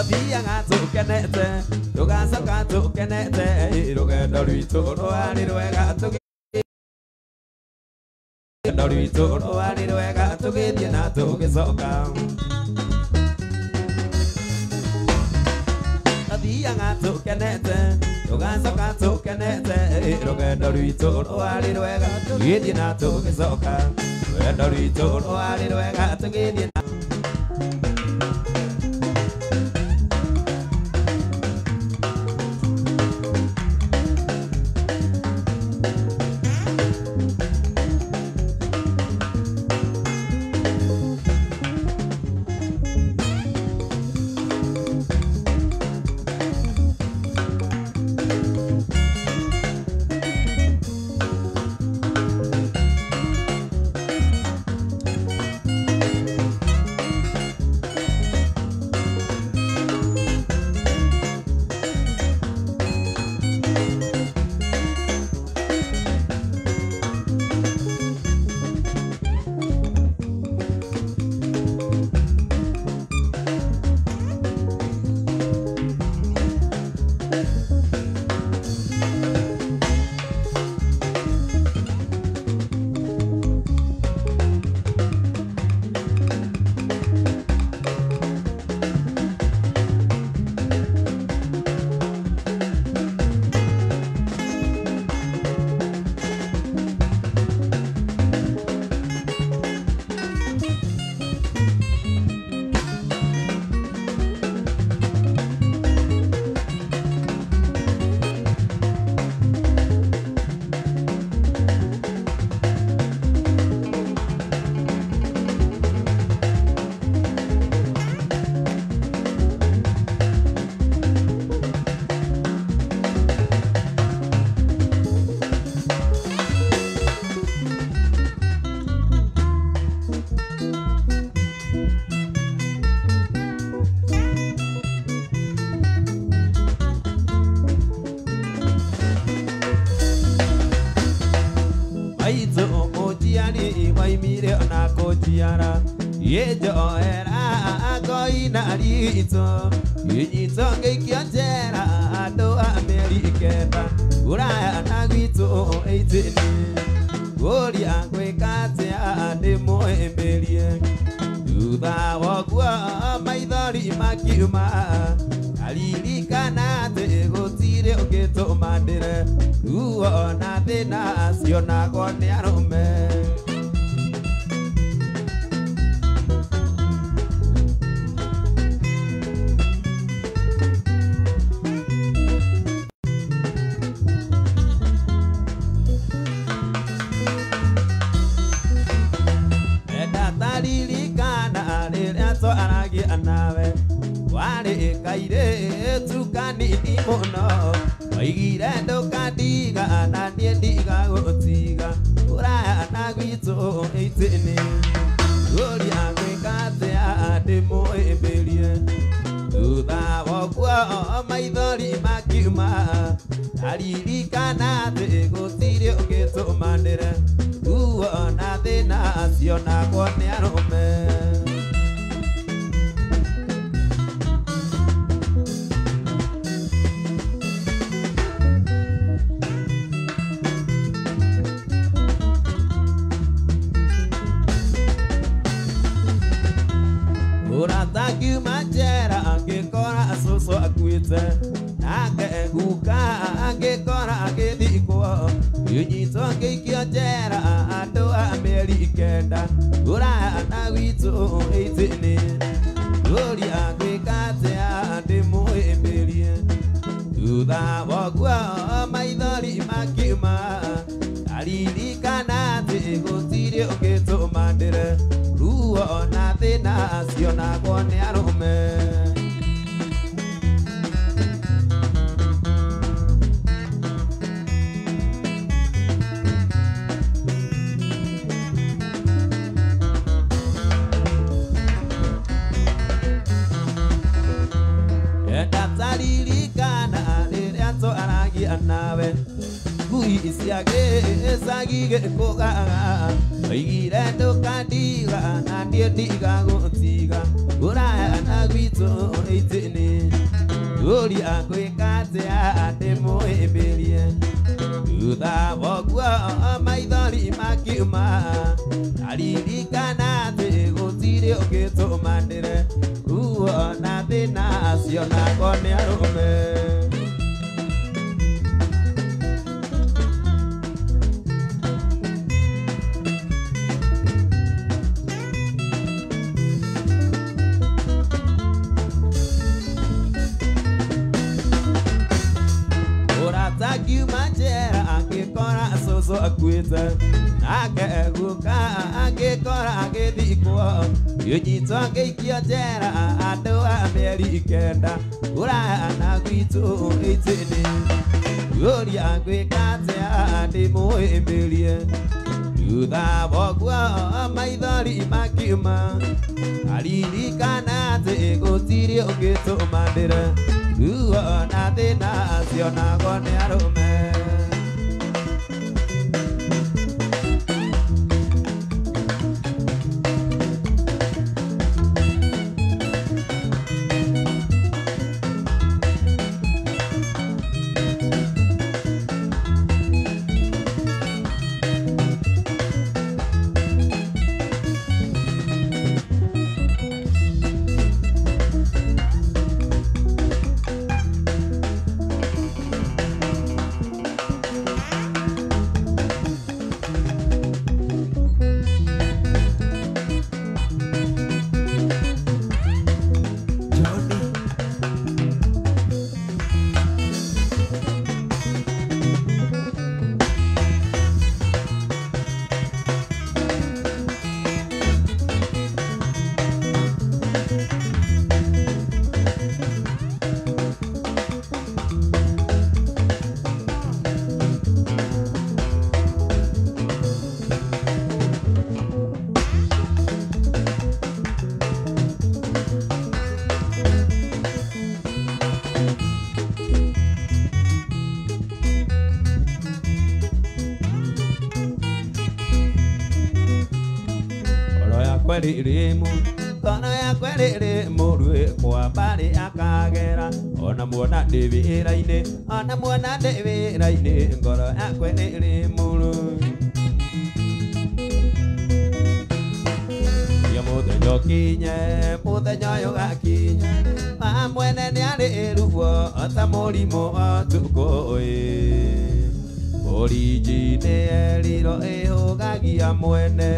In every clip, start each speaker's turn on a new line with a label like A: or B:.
A: Tathiaga tũkenete tũgacoka tũkenete rũgendo rwitũ rwarĩ rwega rũgendo rwitũ rwarĩ rwega tũgĩthiĩ na tũgĩcoka. Tathiaga tũkenete tũgacoka tũkenete rũgendo rwitũ rwarĩ rwega tũgĩthiĩ na tũgĩcoka. Rũgendo rwitũ rwarĩ rwega tũgĩthiĩ na Yejoera ngoina ritũ inyitwo ngĩikio njera andũ a mĩeri kenda kũraya na gwitũ ĩitĩni ngũria ngwĩka atĩa ndĩmũhĩmbĩrie thutha wa ũguo maithori makiuma aririkana atĩ gũtirĩ ũngĩtũma ndĩre ruo na thĩna cionagwo nĩ arũme. Ndaririkana rĩrĩa twaragia nawe warĩ kairĩtu kanini mũno waigire ndũkandiga na niĩ ndigagũtiga kũraya na gwitũ ĩitĩni ngũria ngwĩka atĩa ndĩmũhĩmbĩrie thutha wa ũguo maithori makiuma ndaririkana atĩ gũtirĩ ũngĩtũma ndĩre ruo na thĩna cionagwo nĩ arũme. Ũrata ngiuma njera ngĩkora cũcũ akuĩte nake guka ngĩkora agĩthikwo ngĩnyitwo ngĩikio njera andũ a mĩeri kenda kũraya na gwitũ ĩitĩni ngũria ngwĩka atĩa ndĩmũhĩmbĩrie thutha wa ũguo maithori makiuma ndaririkana atĩ gũtirĩ ũngĩtũma ndĩre ruo na thĩna cionagwo nĩ arũme. Ndaririkana rĩrĩa twaragia nawe ngui cia gĩcagi gĩkũgaga waigire ndũkandiga na niĩ ndigagũtiga kũraya na gwitũ ĩitĩni Ngũria ngwĩka atĩa ndĩmũhĩmbĩrie thutha woguo maithori makiuma ndaririkana atĩ gũtirĩ ũngĩtũma ndĩre ruo na thĩna cionagwo nĩ arũme. Ũrata ngiuma njera angĩkora cũcũ akuĩte nake guka angĩkora agĩthikwo ngĩnyitwo ngĩikio njera andũ a mĩeri 9 kũraya na gwitũ ĩtĩnĩ ngũria ngwĩka atĩa ndĩmũhĩmbĩrie thutha woguo maithori makiuma ndaririkana atĩ gũtirĩ ũngĩtũma ndĩre ruo na thĩna cionagwo nĩ arũme. Ngoro yakwa ĩrĩ mũrũ kwa mbarĩ akagera ona muona ndĩ wĩra-inĩ ona muona ndĩ wĩra-inĩ ngoro yakwa ĩrĩ mũrũ ya mũthenya ũkinye mũthenya ũyũ ũgakinya wa mwene nĩarĩ ruo ota mũrimũ ũtukũ ĩ Ũrinji nĩ erirwo ĩhũgagia mwene.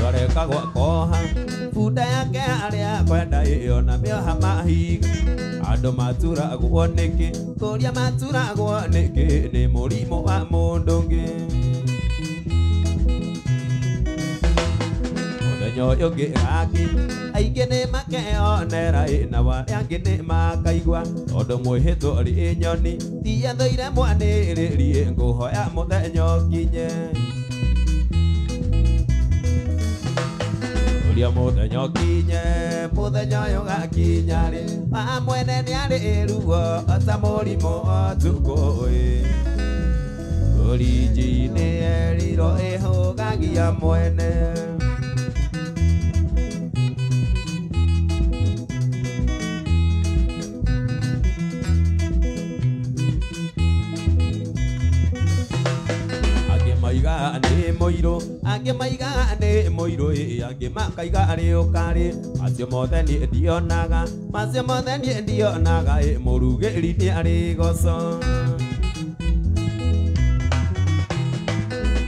A: Arekagwo akoha bunda yake arĩa kwenda ĩyo na mĩoha mahiga andũ maturagwo nĩkĩ kũria maturagwo nĩkĩ nĩ mũrimũ wa mũndũ ũngĩ. Mũthenya ũyũ ũngĩ gaki aingĩ nĩ makeyonera na arĩa angĩ nĩ makaigua tondũ mwĩhĩtwo rĩ nyoni tiathũire mwanĩrĩrie ngũhoya mũthenya ũkinye. Ũrĩa mũthenya ũkinye mũthenya ũyũ ũgakinya rĩ wa mwene nĩarĩ ruo ota mũrimũ ũtukũ ĩ Ũrinji nĩ erirwo ĩhũgagia mwene. Angĩ maigaga nĩ mũirũ angĩ maigaga nĩ mũirũ angĩ makaiga arĩ ũkarĩ macio mothe niĩ ndionaga macio mothe niĩ ndionaga mũrugĩri nĩ arĩ goco.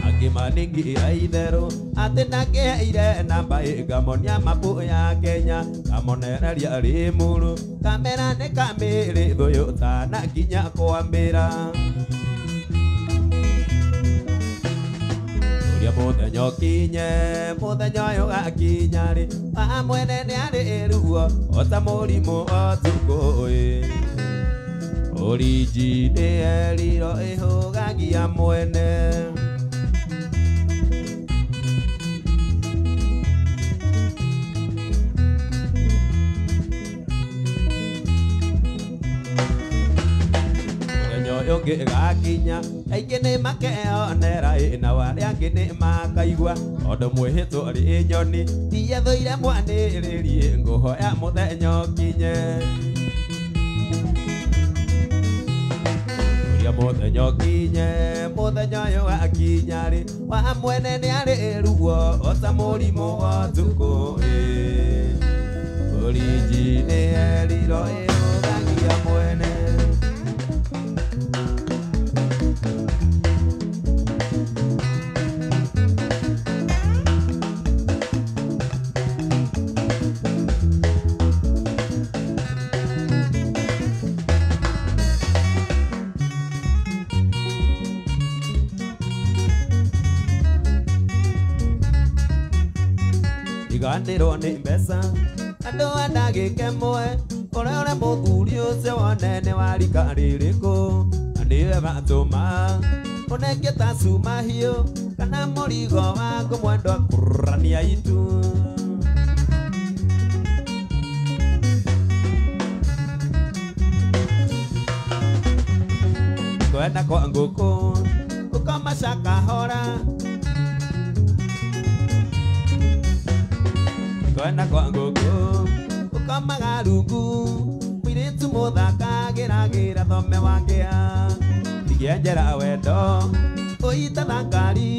A: Angĩ maningira itherũ atĩ ndangĩheire namba ngamonia mapu ya Kenya ngamonereria Limuru kamera nĩ kamĩrĩ thũyũ tana nginya kwambĩra. Ũrĩa mũthenya ũkinye mũthenya ũyũ ũgakinya rĩ wa mwene nĩarĩ ruo ota mũrimũ ũtukũ ĩ Ũrinji nĩ erirwo ĩhũgagia mwene. Mũthenya ũyũ ũyũ ũngĩgakinya aingĩ nĩ makeonera ĩ na arĩa angĩ nĩ makaigua tondũ mwĩhĩtwo rĩ nyoni tiethũire mwanĩrĩrie ngũhoya mũthenya ũkinye ũrĩa mũthenya ũkinye mũthenya ũyũ wakinya rĩ wa mwene nĩ arĩ ruo o ta mũrimũ wa ũtukũ ĩ ũrinji nĩ erirwo ĩrũgagia mwene. Iganĩrwo nĩ mbeca andũ a ndagĩka ĩmwe ũrĩa ũrĩa mũthuri ũcio wone nĩ wa rika rĩrĩkũ na nĩwe watũma ũnenge ta cuma hiũ kana mũrigo waku mwendwa kũrania itu. Kwenda kwa ngũkũ gũkoma cakahora kwenda kwa ngũkũ gũkomaga rungu mũirĩtu mũthaka gĩragĩra thome wangĩa ndigĩenjera wendo ũitaga ngari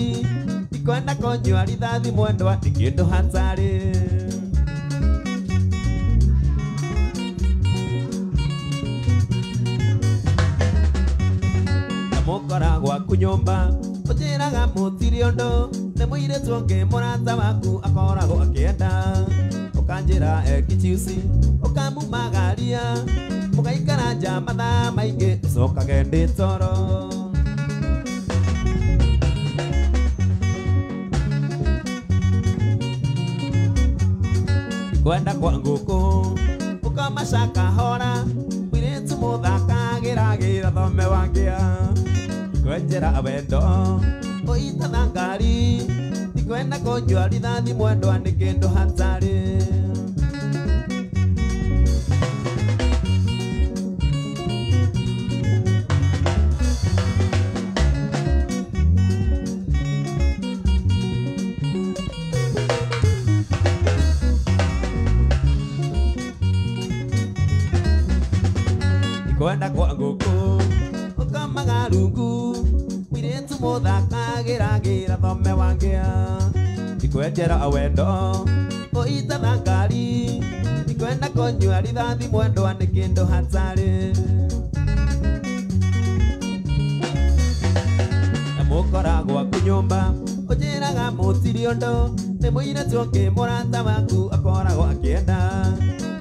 A: ndikwenda kũnyua rithathi mwendwa nĩ kĩndũ hatarĩ. Ndamũkora gwaku nyũmba ũnjĩraga mũtirĩ ũndũ nĩ mũirĩtu ũngĩ mũrata waku akoragwo akĩenda ũkanjĩra ekichiuci ũkamumagaria mũgaikara nja mathaa maingĩ ũcokage ndĩ toro. Kwenda kwa ngũkũ ũkoma cakahora mũirĩtu mũthaka gĩragĩra thome wangĩa kwenjera wendo ũitaga ngari ndikwenda kũnyua rithathi mwendwa nĩ kĩndũ hatarĩ. Kwenda kwa ngũkũ ũkomaga rungu mũirĩtu mũthaka gĩragĩra thome wangĩa ndikwenjera wendo ũitaga ngari ndikwenda kũnyua rithathi mwendwa nĩ kĩndũ hatarĩ. Ndamũkora gwaku nyũmba ũnjĩraga mũtirĩ ũndũ nĩ mũirĩtu ũngĩ mũrata waku akoragwo akĩenda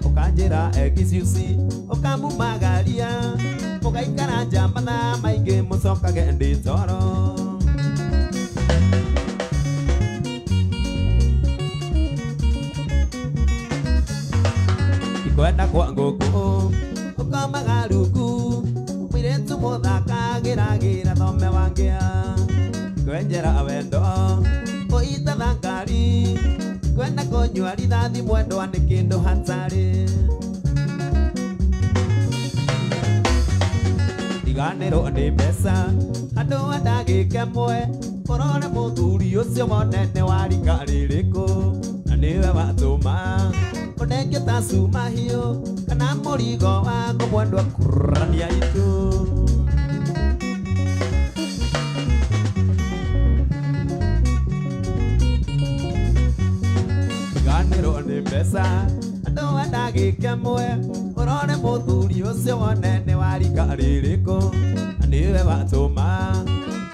A: ũkanjĩra ekiciuci ũkamumagaria mũgaikara nja mathaa maingĩ mũcokage ndĩ toro. Kwenda kwa ngũkũ ũkomaga rungu mũirĩtu mũthaka gĩragĩra thome wangĩa kwenjera wendo ũitaga ngari kwenda kũnyua rithathi mwendwa nĩ kĩndũ hatarĩ. Ndiganĩrwo nĩ mbeca andũ a ndagĩka ĩmwe ũrore mũthuri ũcio wone nĩ wa rika rĩrĩkũ na nĩwe watũma ũnenge ta cuma hiũ kana mũrigo waku mwendwa kũrania itu. Ndiganĩrwo nĩ mbeca andũ a ndagĩka ĩmwe ũrore mũthuri ũcio wone nĩ wa rika rĩrĩkũ na nĩwe watũma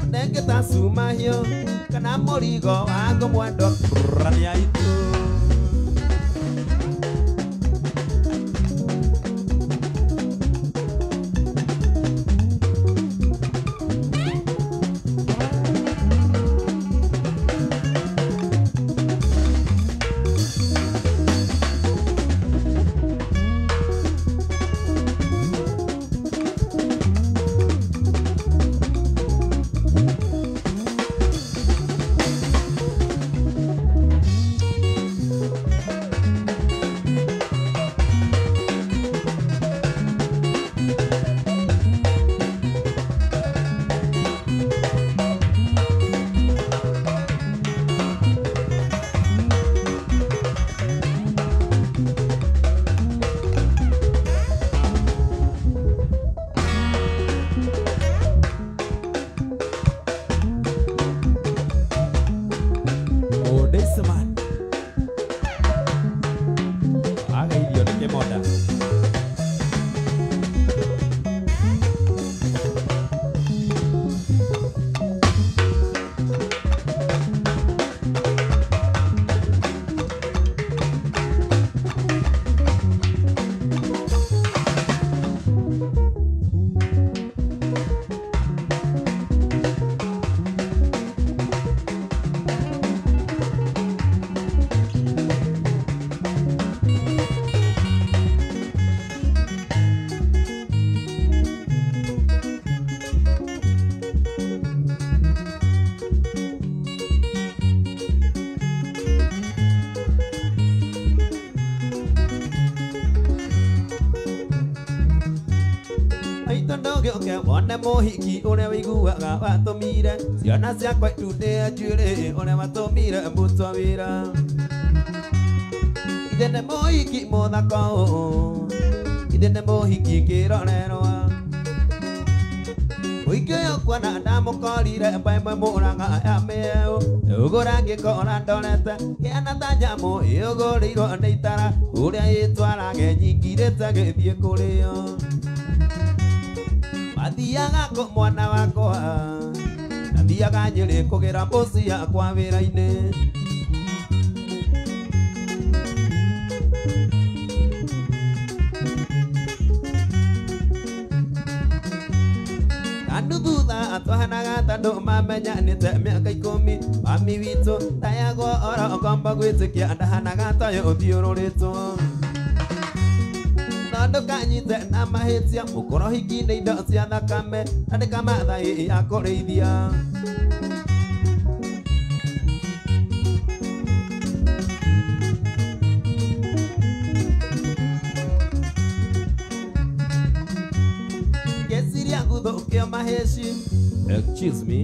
A: ũnenge ta cuma hiũ kana mũrigo waku mwendwa kũrania itu. Moda. Wone mũhiki ũrĩa wĩiguaga watũmire ciana ciakwa itundĩ njuĩrĩ ũrĩa watũmire mbutwo wĩra ithe nĩ mũhiki mũthaka ithe nĩ mũhiki kĩrorerwa mũhiki ũyũ kuona ndamũkorire mbaimwe mũraga ya mĩeũ ũgũra ngĩkora ndorete kĩana ta nyamũ ĩũgũrĩirwo nĩ itara ũrĩa ĩtwarage nyingirĩte gĩthiĩ kũrĩo Mathiaga kũ mwana wakwa Nathiaga Nyĩrĩ kũgĩra mbũci yakwa wĩra-inĩ Andũ thutha twahanaga tondũ mamenyanĩte mĩaka ikũmi mami witũ ndayagwo oro ngombo gwĩtĩkia ndahanaga toyũ ũthiũrũrĩtwo Ndũkanyite na mahĩtia mũkoro hiki nĩ indo cia thakame na nĩ kamathai ya kũrĩithia Ngeciria ngũthũkio mahĩci. Excuse me.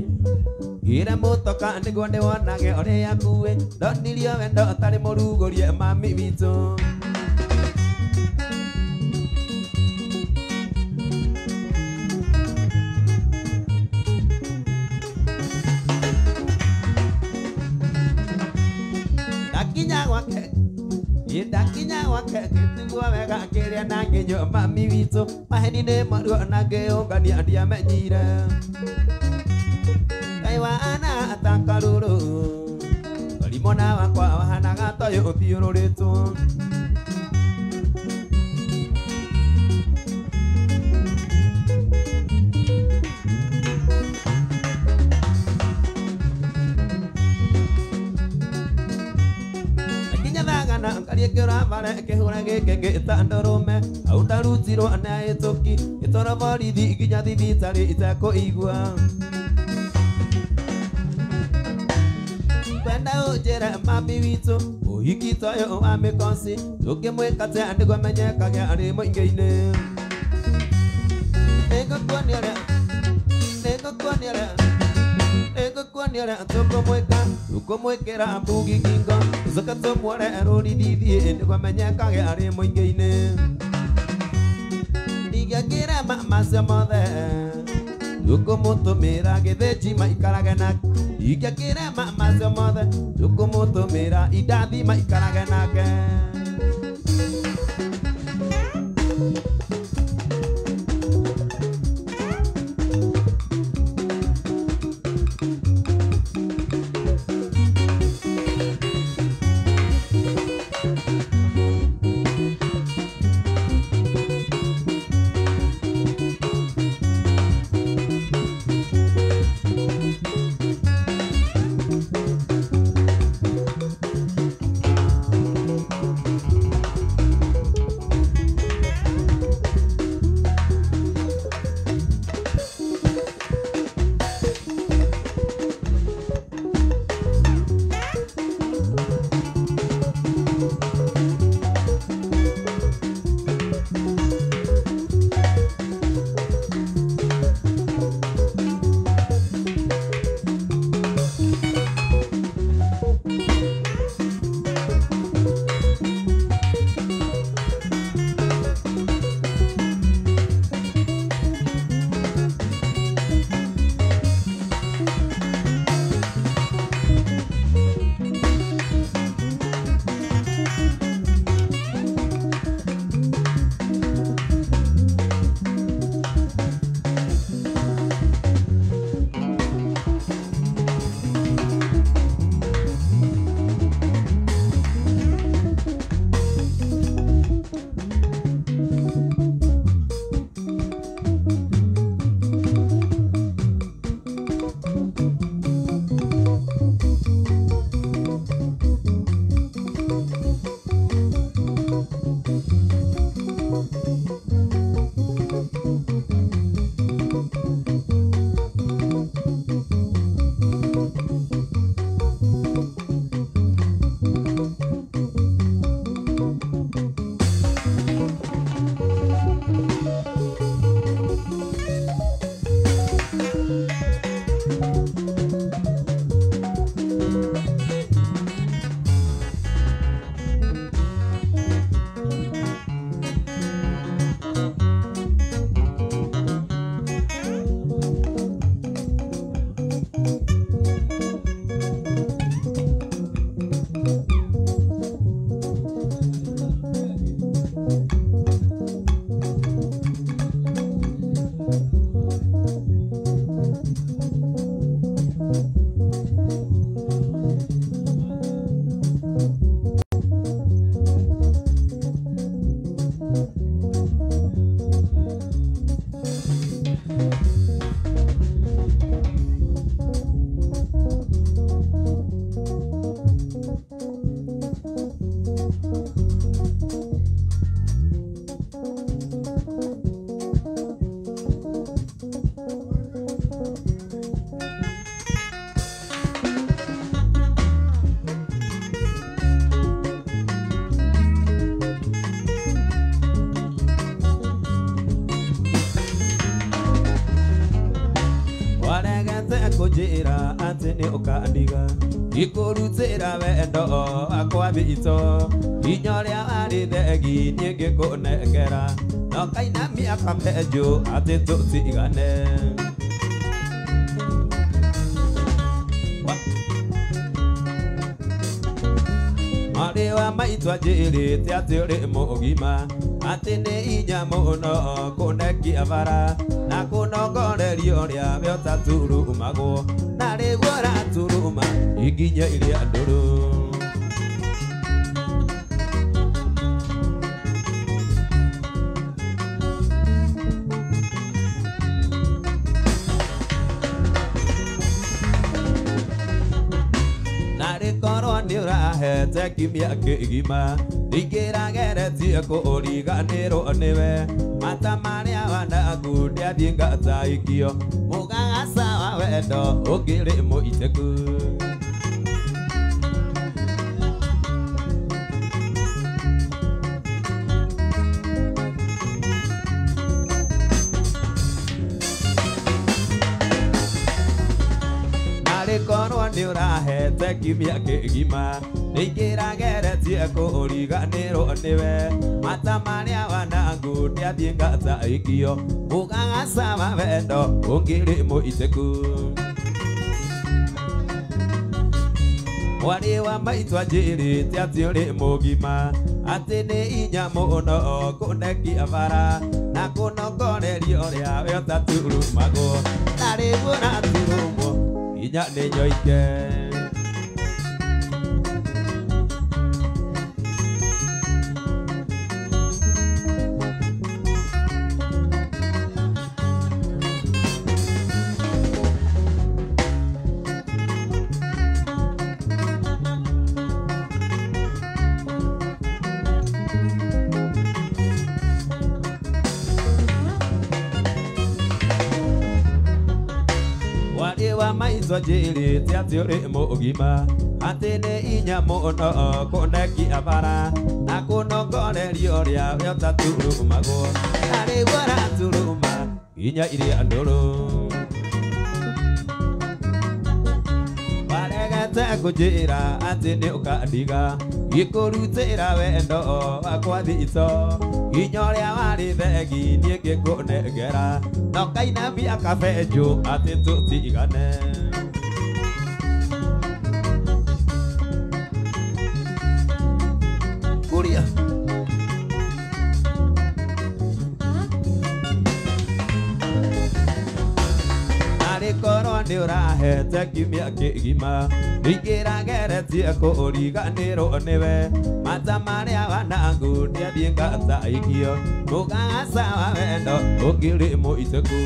A: Ngĩre mũtoka nĩguo ndĩwonage ũrĩa kuĩ ndonirio wendo ũtarĩ mũrugũrie mami witũ. Ndakinya gwake ngĩtigwo wega ngĩrĩa na ngĩnyua mami witũ maheni nĩ maruo na ngĩũngania ndiamenyire Ngai wa ana atakarũrũ Karimona wakwa wahanaga toyũ ũthiũrũrĩtwo Kĩhũra gĩkĩ ngĩta ndũrũme hau ndarutirwo nĩ ahĩtũki ngĩtwarwo borithi nginya thibitarĩ itekũigua Kwenda ũnjĩre mami witũ ũhiki toyũ wa mĩkoci tũngĩmwĩka atĩa nĩguo menyekage arĩ mũingĩ-inĩ Nĩngũkuonia ũrĩa nĩngũkuonia ũrĩa nĩngũkuonia ũrĩa tũkũmwĩka tũkũmwĩkĩra mbugi ngingo tũcoke tũmuore rũrithithie nĩguo menyekage arĩ mũingĩ-inĩ Ndingĩakĩre macio mothe tũkũmũtũmĩra gĩthĩnji maikarage nake Ndingĩakĩre macio mothe tũkũmũtũmĩra indathi maikarage nake. Ikũrutĩra wendo wakwa thito Inya ũrĩa warĩ thegi niĩ ngĩkũnengera No kainamia kabenjũ atĩ tũtigane Mwarĩ wa maitũ anjĩrĩte atĩ ũrĩ mũgima Atĩ nĩ inya mũno kũnekia bara Na kũnongoreria ũrĩa we ũtaturumagwo Na rĩu ũraturuma ikinya iria ndũrũ Narĩ korwo nĩ ũrahete kiumia kĩgima Ndingĩrageretie kũriganĩrwo nĩwe Mata marĩa wanagu ndĩathiĩ ngataikio Mũgagaca wa wendo ũkĩrĩ mũitĩku Narĩ korwo nĩ ũrahete kiumia kĩgima Ndingĩrageretie kũriganĩrwo nĩwe Mata marĩa wanagu ndĩathiĩ ngataikio Mũgagaca wa wendo ũkĩrĩ mũitĩku Mwarĩ wa maitũ anjĩrĩte atĩ ũrĩ mũgima Atĩ nĩ inya mũno kũnekia bara Na kũnongoreria ũrĩa we ũtaturumagwo Na rĩu ũraturumwo inya nĩ nyoike Mwarĩ wa maitũ anjĩrĩte atĩ ũrĩ mũgima Atĩ nĩ inya mũno kũnekia bara Na kũnongoreria ũrĩa we ũtaturumagwo Na rĩu ũraturuma inya iria ndũrũ Waregete kũnjĩra atĩ nĩ ũkandiga Ngĩkũrutĩra wendo wakwa thito Inya ũrĩa warĩ thegi niĩ ngĩkũnengera No kainamia kabenjũ atĩ tũtigane Kuria Narĩ korwo nĩ ũrahete kiumia kĩgima Ndingĩrageretie kũriganĩrwo nĩwe Mata marĩa wanagu ndĩathiĩ ngataikio Mũgagaca wa wendo ũkĩrĩ mũitĩku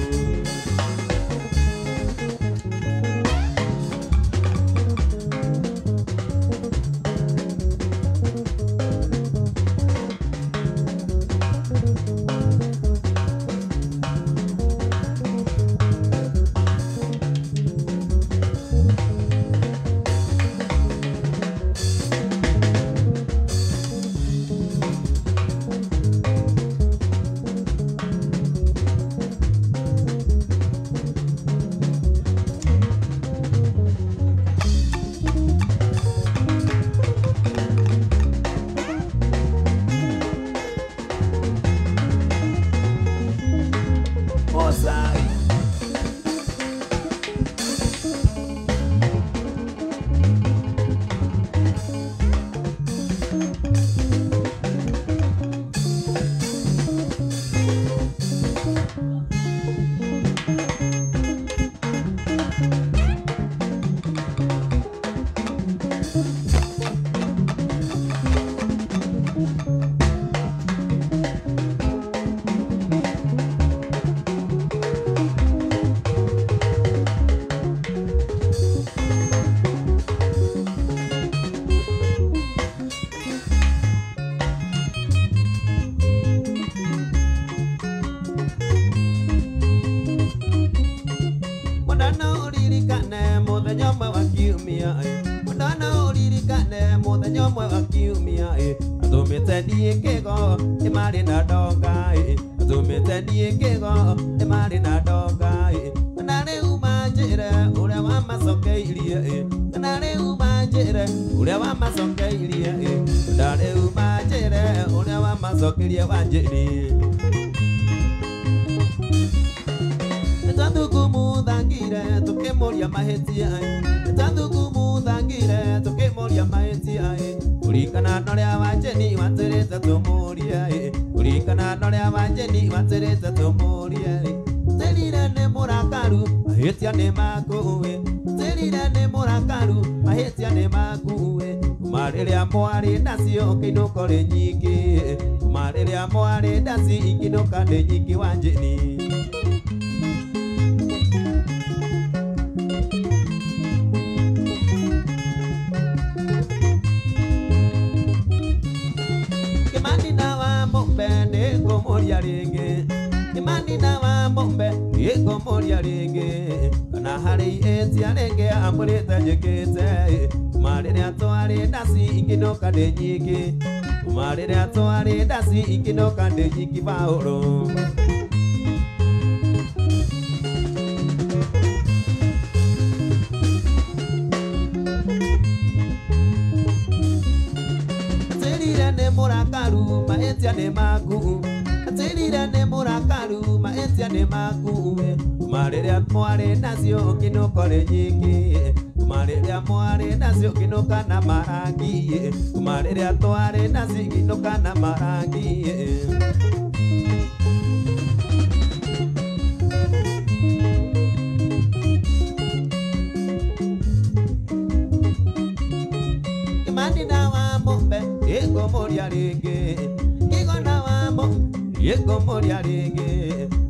A: manjĩre ũrĩa wamacokeirie kana rĩu manjĩre ũrĩa wamacokeirie na rĩu manjĩre ũrĩa wamacokeirie Wanjĩri nĩtwathugumuthangire tũkĩmũria mahĩtia nĩtwathugumuthangire tũkĩmũria mahĩtia kũringana na ũrĩa Wanjĩni watwĩrĩte tũmũrie kũringana na ũrĩa Wanjĩni watwĩrĩte tũmũrie tĩrire nĩ mũrakaru mahĩtia nĩ maku tĩrire nĩ mũrakaru mahĩtia nĩ maku kuma rĩrĩa mwarĩ ndacio kĩinũko rĩ nyingĩ kuma rĩrĩa mwarĩ ndaci ikĩinũka nĩ nyingĩ Wanjĩni Kimani na wa Mumbe nĩngũmũria rĩngĩ Kimani na wa Mumbe nĩngũmũria rĩngĩ kana harĩ ihĩtia rĩngĩ amũrĩte njĩkĩte kuma rĩrĩa twarĩ ndaci ikĩinũka ndĩ nyingĩ kuma rĩrĩa twarĩ ndaci ikĩinũka ndĩ nyingĩ Paũlũ Atĩrire nĩ mũrakaru mahĩtia nĩ maku atĩrire nĩ mũrakaru mahĩtia nĩ maku kuma rĩrĩa mwarĩ nacio kĩinũko rĩ nyingĩ kuma rĩrĩa mwarĩ nacio kĩinũka na marangi kuma rĩrĩa twarĩ nacio kĩinũka na marangi Kimani na wa Mumbe nĩngũmũria rĩngĩ Kĩgona wa Mumbe nĩngũmũria rĩngĩ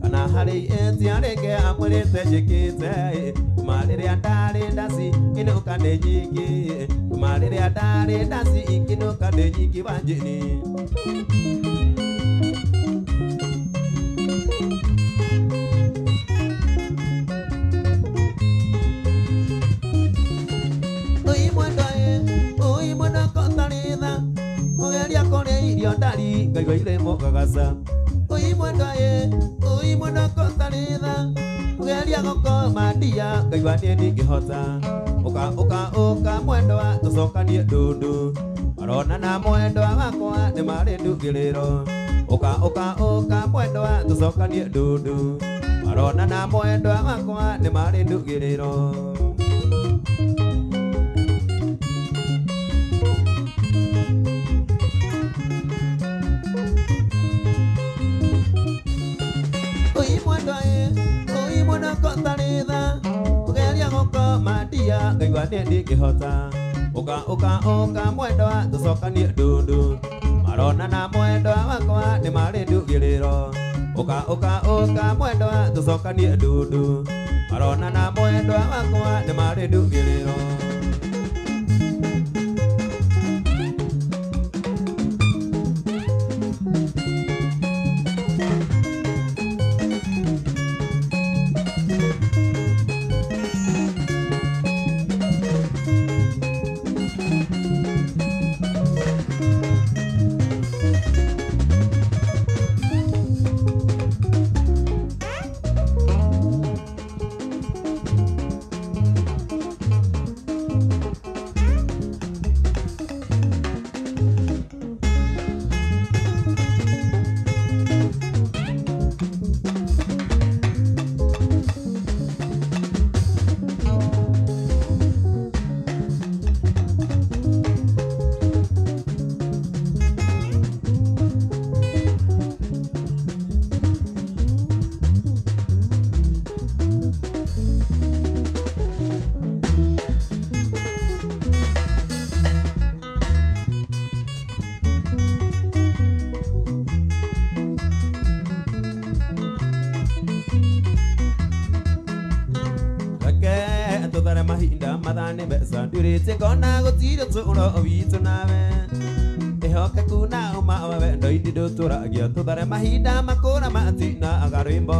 A: kana harĩ ihĩtia rĩngĩ amwĩrĩte njĩkĩte kuma rĩrĩa ndarĩ ndaci kĩinũka nĩ nyingĩ kuma rĩrĩa ndarĩ ndaci kĩinũka nĩ nyingĩ Wanjĩni Oi mwendwa oi mwendwa kotarĩ tha kũgeria kũrĩa irio ndari ngaigua irĩ mũgagaca oi mwendwa oi mwendwa kotarĩ tha kũgeria gũkoma ndia ngaigua niĩ ndingĩhota ũka ũka ũka mwendwa tũcokanie ndundu marona na mwendwa wakwa nĩ marĩ ndugĩrĩro ũka ũka ũka mwendwa tũcokanie ndundu marona na mwendwa wakwa nĩ marĩ ndugĩrĩro Oi mwendwa oi mwendwa kotarĩ tha kũgeria gũkoma ndia ngaigua niĩ ndingĩhota ũka ũka ũka mwendwa tũcokanie ndundu marona na mwendwa wakwa nĩ marĩ ndugĩrĩro ũka ũka ũka mwendwa tũcokanie ndundu marona na mwendwa wakwa nĩ marĩ ndugĩrĩro Reke tũthare mahinda mathane mbeca ndurĩtie ngona gũtirĩ ũtũũro witũ nawe ĩhokeku na ũma wa wendo indi ndũtũragia tũthare mahinda makũra matina aga rwĩmbo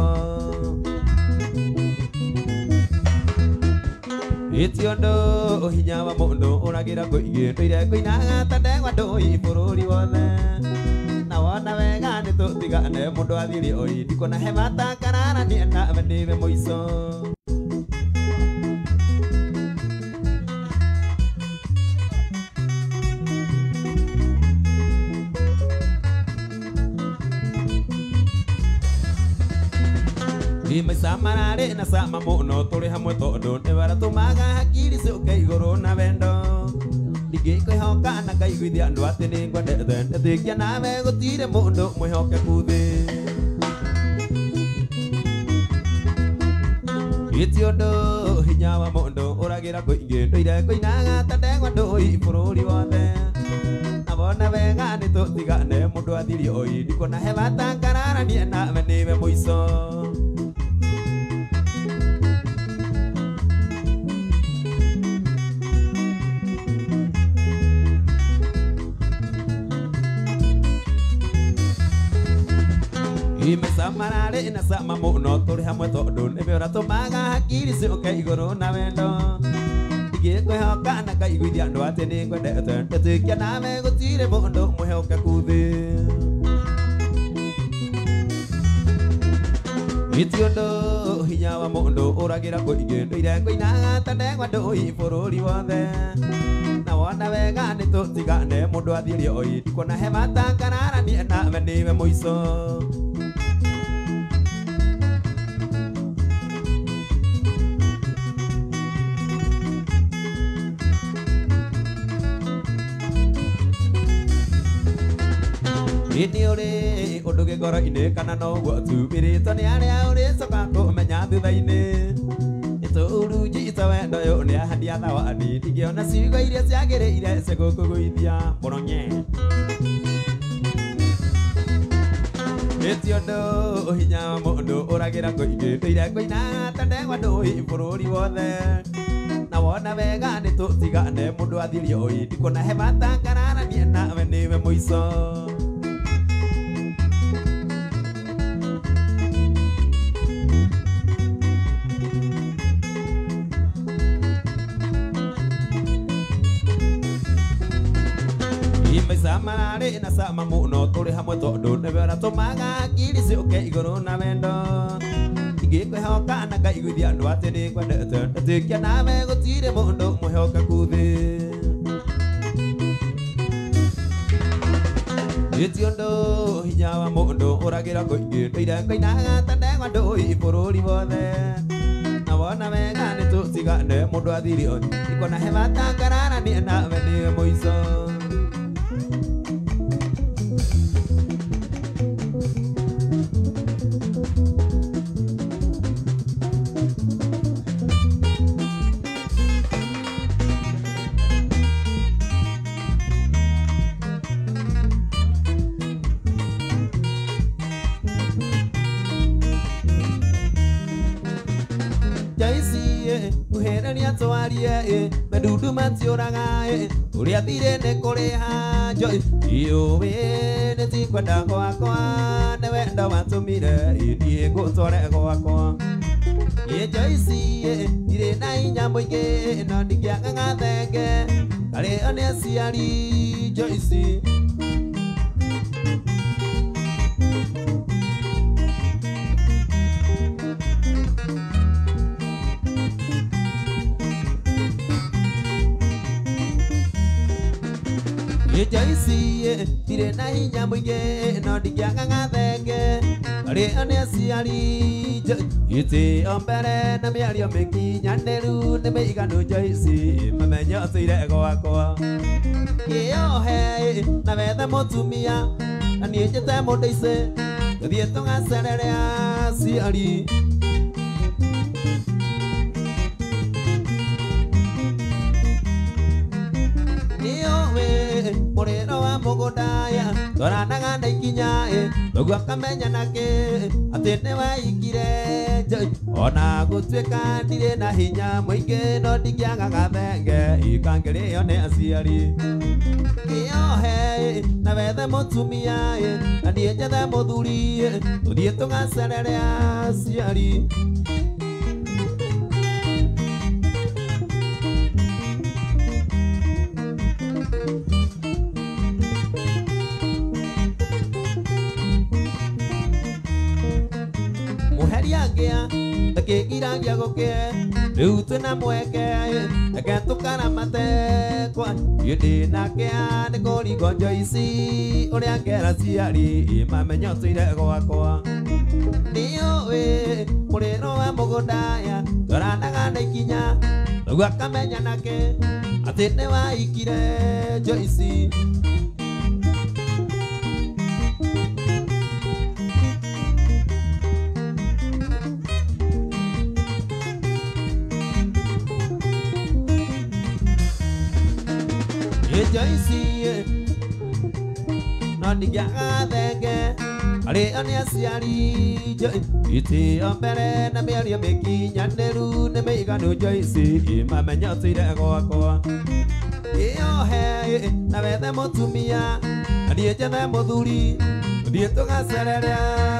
A: Iti ũndũ hinya wa mũndũ ũragĩra kũingĩ ndũire ngũinaga ta ndegwa ndũi bũrũri wothe na wona wega nĩ tũtigane mũndũ athire oi ndikuona he bata karara niĩ nawe nĩwe mũico. Maica mararĩ na cama mũno tũrĩ hamwe tondũ nĩ waratũmaga hakiri ciũke igũrũ na wendo. Ndingĩkwĩhoka na ngaiguithia andũ atĩ nĩ ngwendete, ndetĩkia nawe gũtirĩ mũndũ mwĩhokeku thĩ. Iti ũndũ hinya wa mũndũ ũragĩra kũingĩ, ndũire kũinaga ta ndegwa ndũi bũrũri wothe. Na wona wega nĩ tũtigane mũndũ athirie oi, ndikuona he bata ngararanie nawe nĩwe mũico. Maica mararĩ na cama mũno tũrĩ hamwe tondũ nĩwe ũratũmaga hakiri ciũke igũrũ na wendo. Ndingĩkwĩhoka na ngaiguithia andũ atĩ nĩ ngwendete, ndetĩkia nawe gũtirĩ mũndũ mwĩhokeku thĩ. Iti ũndũ hinya wa mũndũ ũragĩra kũingĩ, ndũire kũinaga ta ndegwa ndũi bũrũri wothe. Na wona wega nĩ tũtigane mũndũ athirie oi, ndikuona he bata ngararanie nawe nĩwe mũico. Nĩ ũrĩ ũndũ gĩkoro-inĩ kana noguo tu wĩrĩtwo nĩ arĩa ũrĩcoka kũmenya thutha-inĩ. Nĩtũurunjite wendo ũyũ nĩ ahandi a thawani, ndingĩona ciugo iria ciagĩrĩire cia gũkũgũithia mũno nye. Iti ũndũ hinya wa mũndũ ũragĩra kũingĩ, ndũire kũinaga ta ndegwa ndũi bũrũri wothe. Na wona wega nĩ tũtigane mũndũ athirie oi, ndikuona he bata ngararanie nawe nĩwe mũico. Maica mararĩ na cama mũno tũrĩ hamwe tondũ nĩwe ũratũmaga hakiri ciũke igũrũ na wendo. Ndingĩkwĩhoka na ngaiguithia andũ atĩ nĩ ngwendete, ndetĩkia nawe gũtirĩ mũndũ mwĩhokeku thĩ. Iti ũndũ hinya wa mũndũ ũragĩra kũingĩ, ndũire kũinaga ta ndegwa ndũi bũrũri wothe. Na wona wega nĩ tũtigane mũndũ athirie oi, ndikuona he bata ngararanie nawe nĩwe mũico. Joyce, nguhĩrĩria twarie, madudu matiũraga, ũrĩa thirĩ nĩ kũrĩha. Joyce, ndiũĩ nĩ ti kwenda gwakwa, nĩ wendo watũmire thiĩ ngũtware gwakwa. Joyce, ndirĩ na hinya mũingĩ, no ndingĩaga gathenge, karĩo nĩ aciari. Joyce. Joyce, ndirĩ na hinya mũingĩ, no ndingĩaga gathenge, karĩo nĩ aciari. Gĩtĩo mbere na mĩario mĩkinyanĩru nĩ mĩiganu. Joyce, mamenye ũtũire gwakwa. Kĩohe na wethe mũtumia, na niĩ njĩte mũndũ ici, tũthiĩ tũgacerere aciari. Mũrĩro wa mũgũnda twaranaga na ikinya, thoguo akamenya nakĩ atĩ nĩ waikire. Ona gũtuĩka ndirĩ na hinya mũingĩ, no ndingĩaga gathenge ikangĩrĩo nĩ aciari. Kĩohe na wethe mũtumia, na niĩ njethe mũthuri, tũthiĩ tũgacerere aciari. Kĩgiragia gũkĩe rĩu twĩna mweke reke tũkaramate kwa niĩ ndĩna kĩa nĩ kũringwo Joyce ũrĩa ngera ciari mamenya ũtũire gwakwa nĩũĩ mũrĩro wa mũgũndaya twaranaga na ikinya rĩu akamenya nake atĩ nĩwaikire Joyce. Joyce no ndingĩaga thenge arĩo nĩ aciari itĩo mbere na mĩario mĩkinyanĩru nĩ mĩiganu Joyce mamenya ũtũire gwakwa ĩyohe na wethe mũtumia na niĩ njethe mũthuri tũthiĩ tũgacerere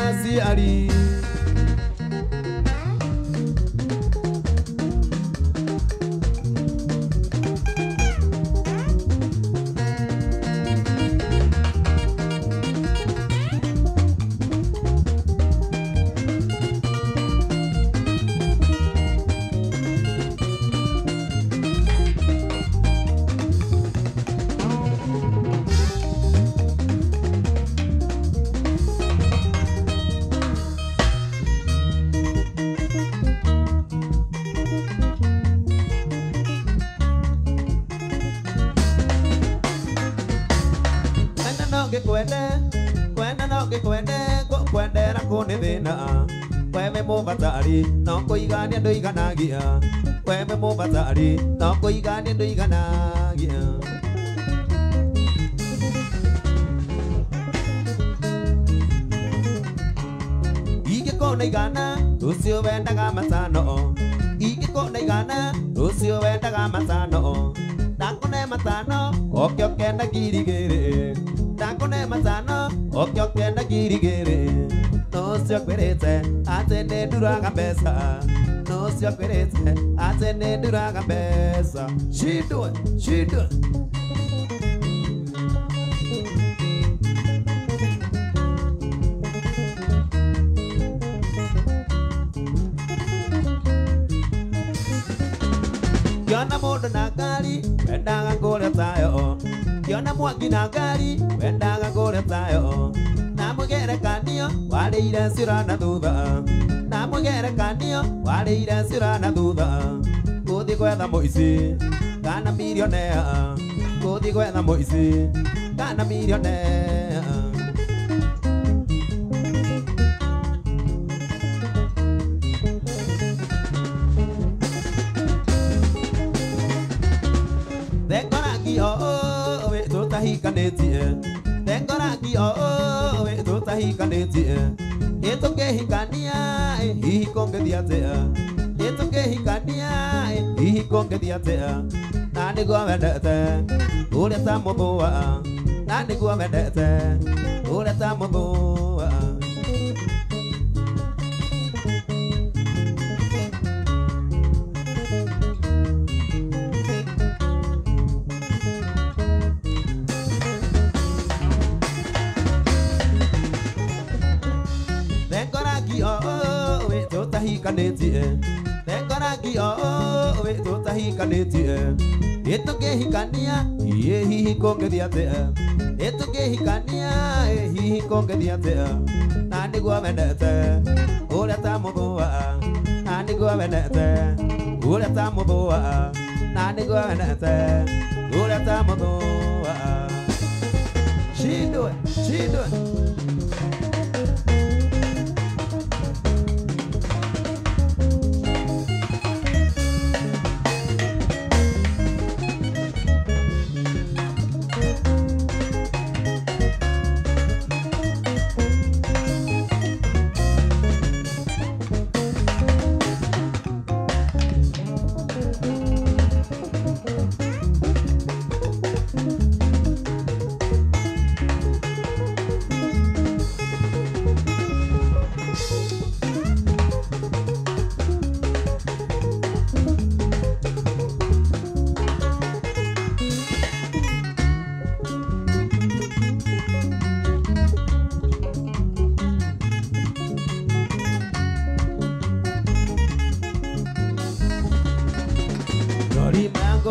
A: aciari. Kwenda no ngĩkwende kwendera kũ nĩ thĩna wewe mũbatari no kũigania ndũiganagia wewe mũbatari no kũigania ndũiganagia. Ingĩkona igana rũciũ wendaga matano ingĩkona igana rũciũ wendaga matano ndakũne matano oke ũkenda ngiri igĩrĩ ndakũne matano oke ũkenda ngiri igĩrĩ nũcio kwĩrĩte atĩ nĩ nduraga mbeca nũcio kwĩrĩte atĩ nĩ nduraga mbeca shindwe shindwe. Kiona mũndũ na ngari wendaga ngũre tayo kiona mwangi na ngari wendaga ngũre tayo na mũgerekanio warĩire ciũra na thutha na mũgerekanio warĩire ciũra na thutha gũthiĩ gwetha mũici kana milionea gũthiĩ gwetha mũici kana milionea. Tũtahikanĩtie thengorangi o tũtahikanĩtie ĩtũkĩhikania hihi kũngĩthiĩ atĩa ĩtũkĩhikania hihi kũngĩthiĩ atĩa na nĩguo wendete ũrĩa ta mũthũa na nĩguo wendete ũrĩa ta mũthũa. Tũtahikanĩtie thengorangi o tũtahikanĩtie ĩtũkĩhikania hihi kũngĩthiĩ atĩa ĩtũkĩhikania hihi kũngĩthiĩ atĩa na nĩguo wendete ũrĩa ta mũthũa na nĩguo wendete ũrĩa ta mũthũa na nĩguo wendete ũrĩa ta mũthũa shindwe shindwe.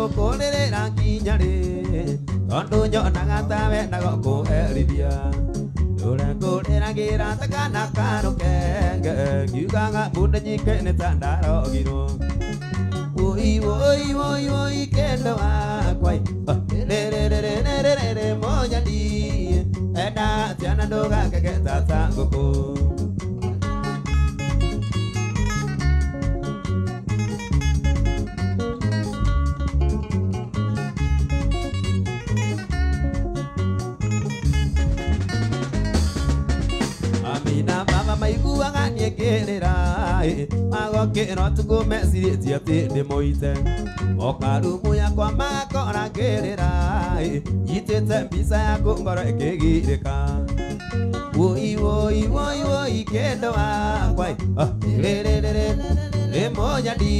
A: Ngũkũrĩrĩra nginya rĩ tondũ nyonaga ta wendaga kũherithia ndũre ngũrĩragĩra ta kana karũkenge ngiugaga mbunda nyingĩ nĩ ta ndarogirwo woi woi woi woi kendo wakwa rĩrĩrĩrĩrĩrĩrĩ mũnyandi enda ciana ndũgakege tata ngũkũ. Amina mama maiguaga niĩ ngĩrĩra magokĩra ũtukũ mecirĩtie atĩ ndĩmũite moka rumu yakwa magakora ngĩrĩra nyitĩte mbica yaku ngoro ĩkĩgirĩka woi woi woi woi kendo wakwa rĩrĩrĩrĩ mũnyandi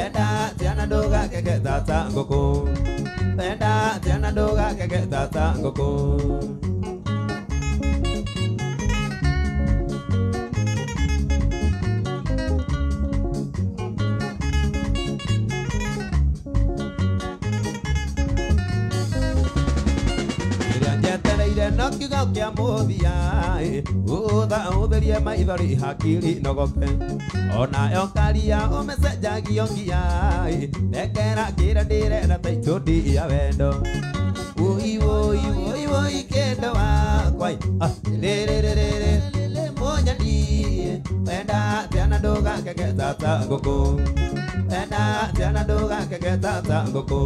A: enda ciana ndũgakege tata ngũkũ enda ciana ndũgakege tata ngũkũ. No kiugo kĩa mũthia ũtha ũtherie maithori hakiri nogoke onayo karia ũmecenjagio ngia ndekera kĩra ndĩrenda ta itũndi ya wendo woi woi woi woi kendo wakwa rĩrĩrĩrĩrĩ mũnyandi enda ciana ndũgakege tata ngũkũ enda ciana ndũgakege tata ngũkũ.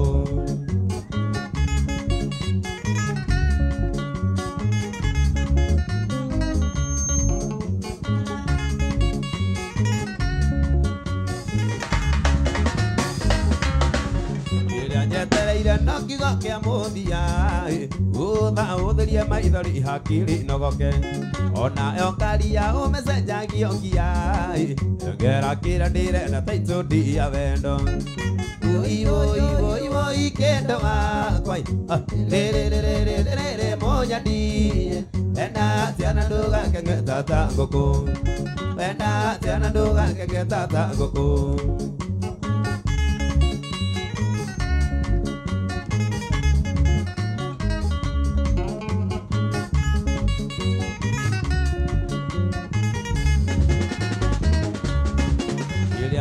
A: Njetereire no kiugo kĩa mũthia ũtha ũtherie maithori hakiri nogoke onayo karia ũmecenjagio ngia ngera kĩra ndĩrenda ta itũndi ya wendo woi woi woi woi kendo wakwa rĩrĩrĩrĩrĩrĩ mũnyandi enda ciana ndũgakenge tata ngũkũ enda ciana ndũgakenge tata ngũkũ.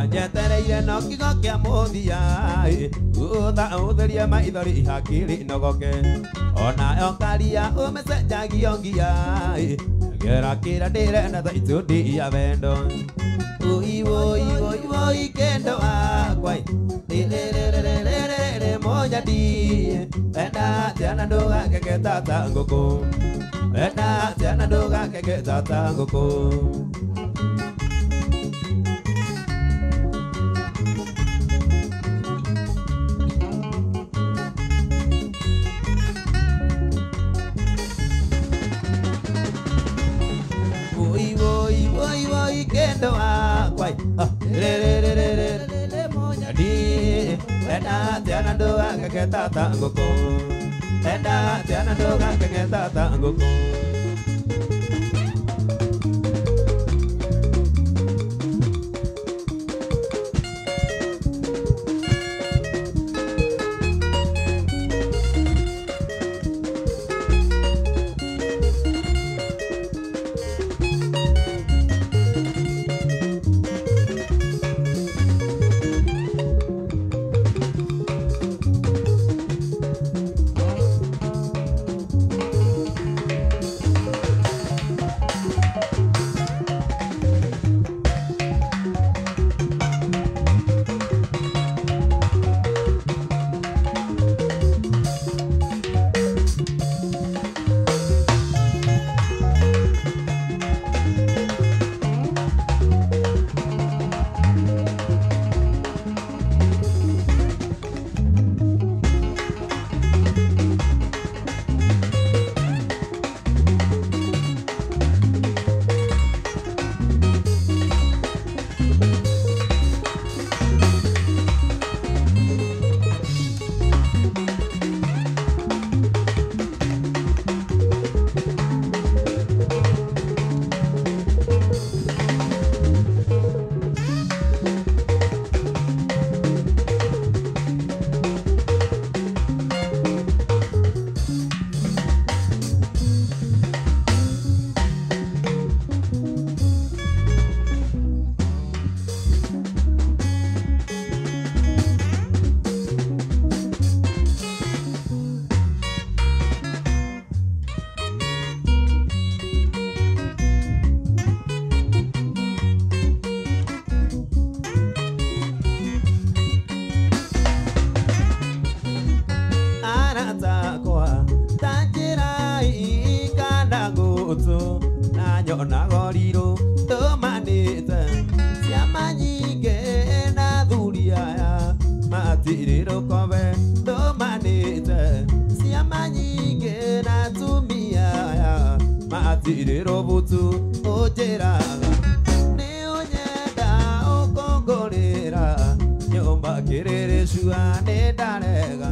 A: Njetereire no kiugo kĩa mũthia ũtha ũtherie maithori hakiri nogoke onayo karia ũmecenjagio ngia ngera kĩra ndĩrenda ta itũndi ya wendo woi woi woi woi kendo wakwa rĩrĩrĩrĩrĩrĩ mũnyandi enda ciana ndũgakege tata ngũkũ enda ciana ndũgakege tata ngũkũ. Woi woi woi woi kendo wakwa rĩrĩrĩrĩrĩ mũnyandi enda ciana ndũgakege tata ngũkũ enda ciana ndũgakege tata ngũkũ. Na nyonaga ũrirũ ndũmanĩte ciama nyingĩ na athuri aya matirĩ rũkobe ndũmanĩte ciama nyingĩ na atumia aya matirĩ rũbutu ũnjĩraga nĩ ũnyenda ũkũngũrĩra nyũmba kĩrĩrĩcua nĩ ndarega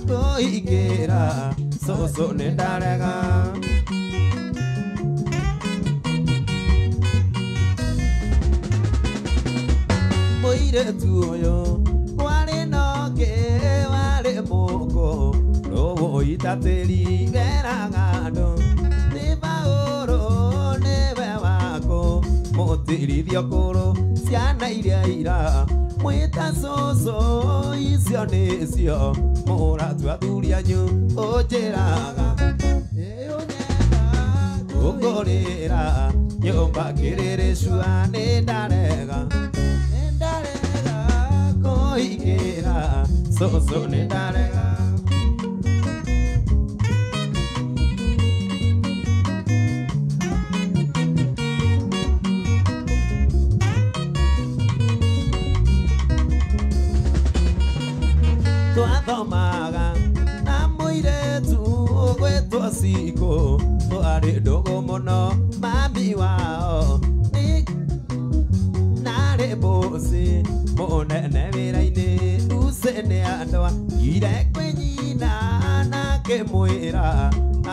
A: kũingĩra cũcũ nĩ ndarega. Mũirĩtu ũyũ warĩ nongĩ warĩ mũkũ rũgũitatĩri weraga andũ nĩ Paũlũ nĩwe wakũ mũtirithio kũrũ ciana iria ira mwĩta cũcũ icio nĩcio mũratua athuri anyu ũnjĩraga ũnyenda kũngũrĩra nyũmba kĩrĩrĩcua nĩ ndarega kũingĩra cũcũ nĩ ndarega. Twathomaga na mũirĩtu ũgwĩtwo Cikũ twarĩ ndũgũ mũno mami wao nĩ narĩ mbũci mũnene wĩra-inĩ Lucy nĩ andwa ire kwĩ nyina na ngĩmwĩra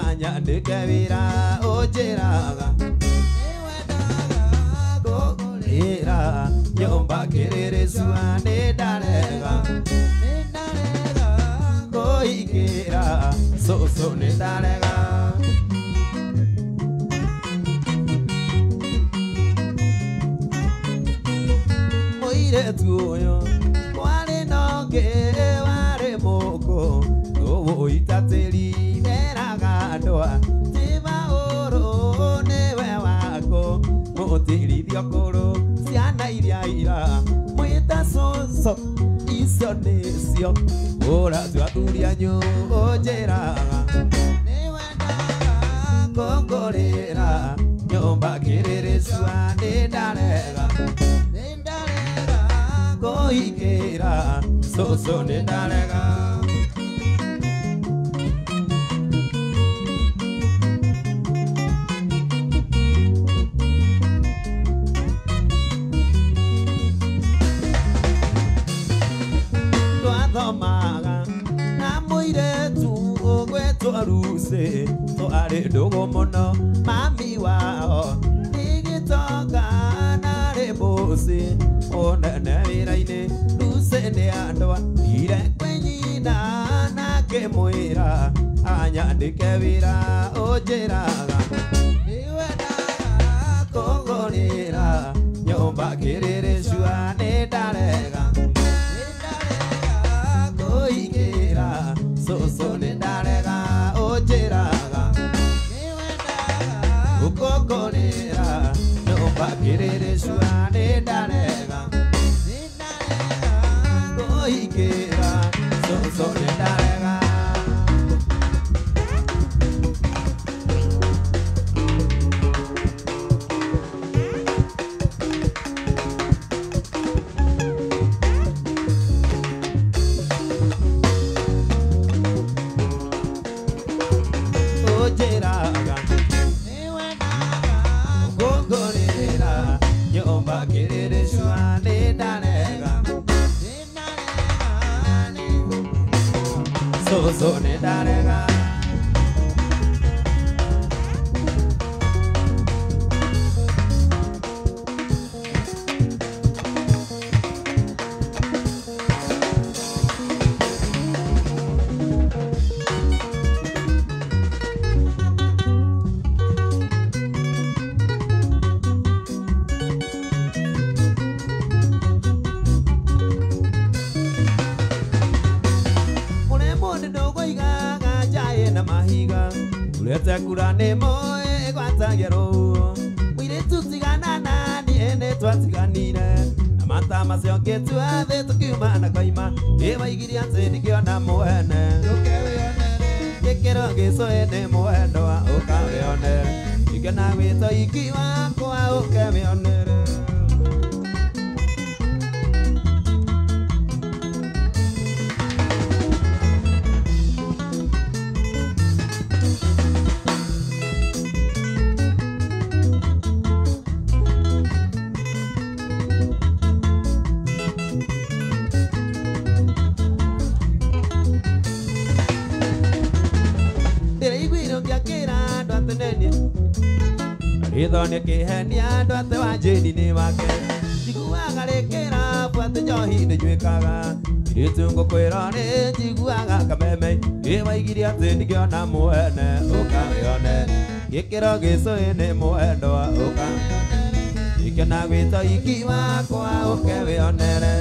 A: anyandĩke wĩra ũnjĩraga nĩwendaga kũngũrĩra nyũmba kĩrĩrĩcua nĩ ndarega kũingĩra cũcũ nĩ ndarega. Mũirĩtu ũyũ warĩ nongĩ warĩ mũkũ rũgũitatĩri weraga andũ ti Paũlũ nĩwe wakũ mũtirithio kũrũ ciana iria ira mwĩta cũcũ icio nĩcio ũratua athuri anyu ũnjĩraga nĩwendaga kũngũrĩra nyũmba kĩrĩrĩcua nĩ ndarega kũingĩra cũcũ nĩ ndarega. Twathomaga na mũirĩtu ũgwĩtwo Lucy twarĩ ndũgũ mũno mami wao nĩ gĩtonga narĩ mbũci mũnene wĩra-inĩ Lucy nĩ andwa ire kwĩ nyina na ngĩmwĩra anyandĩke wĩra ũnjĩraga nĩwendaga kũngũrĩra nyũmba kĩrĩrĩcua nĩ ndarega kũingĩra cũcũ nĩ ndarega ũnjĩraga nĩwendaga gũkũngũrĩra nyũmba kĩrĩrĩcua nĩ ndarega kũingĩra cũcũ nĩ ndarega. Ũnjĩraga nĩwendaga kũngũrĩra nyũmba kĩrĩrĩcua nĩ ndarega cũcũ nĩ ndarega. Urete kura nĩ moĩ gwatagia rũhuho mũirĩtu tigana na niĩ nĩ twatiganire na mata macio ngĩtua thĩ tũkiuma na koima ĩwaigire atĩ ndingĩona mwene gĩkĩro gĩcũĩ nĩ mwendwa ũkawĩonere. Ikena wĩto iki wakwa ũke wĩonere. Ithone kĩhenia andũ atĩ wa njĩni nĩ wake njiguaga rĩkĩra abu atĩ njohi ndĩnywĩkaga irĩtu ngũkwĩra nĩ njiguaga kameme ĩ waigire atĩ ndingĩona mwene ũkawĩone gĩkĩro gĩcũĩ nĩ mwendwa ũkawĩonere ikena gwĩto iki wakwa ũke wĩonere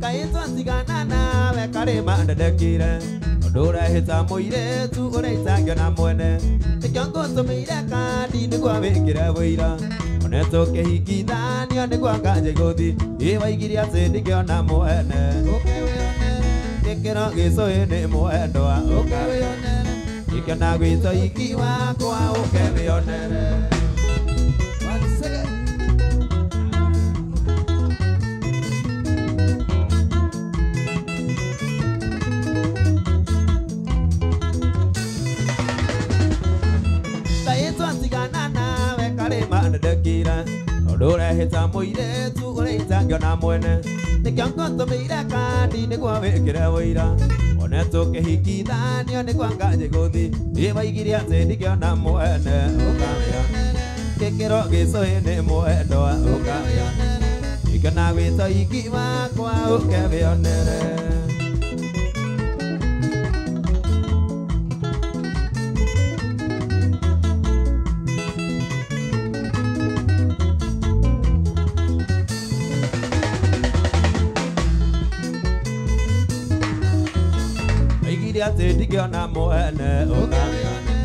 A: kaĩ twatigana nawe karĩma ndendekire ndũrehĩta mũirĩtu ũrĩa itangĩona mwene nĩkĩo ngũtũmĩire kandi nĩguo wĩkĩre wũira one tũkĩhikithanio nĩguo nganje gũthi ĩ waigire atĩ ndingĩona mwene gĩkĩro gĩcũĩ nĩ mwendwa ũke wĩonere ikena gwĩto iki wakwa ũke wĩonere. Ndũrehĩta mũirĩtu ũrĩa itangĩona mwene nĩkĩo ngũtũmĩire kandi nĩguo wĩkĩre wũira one tũkĩhikithanio nĩguo nganje gũthi ĩ waigire atĩ ndingĩona mwene ũkawĩonere gĩkĩro gĩcũĩ nĩ mwendwa ũkawĩonere ikena gwĩto iki wakwa ũke wĩonere. Atĩ ndingĩona mwene ũkawĩonere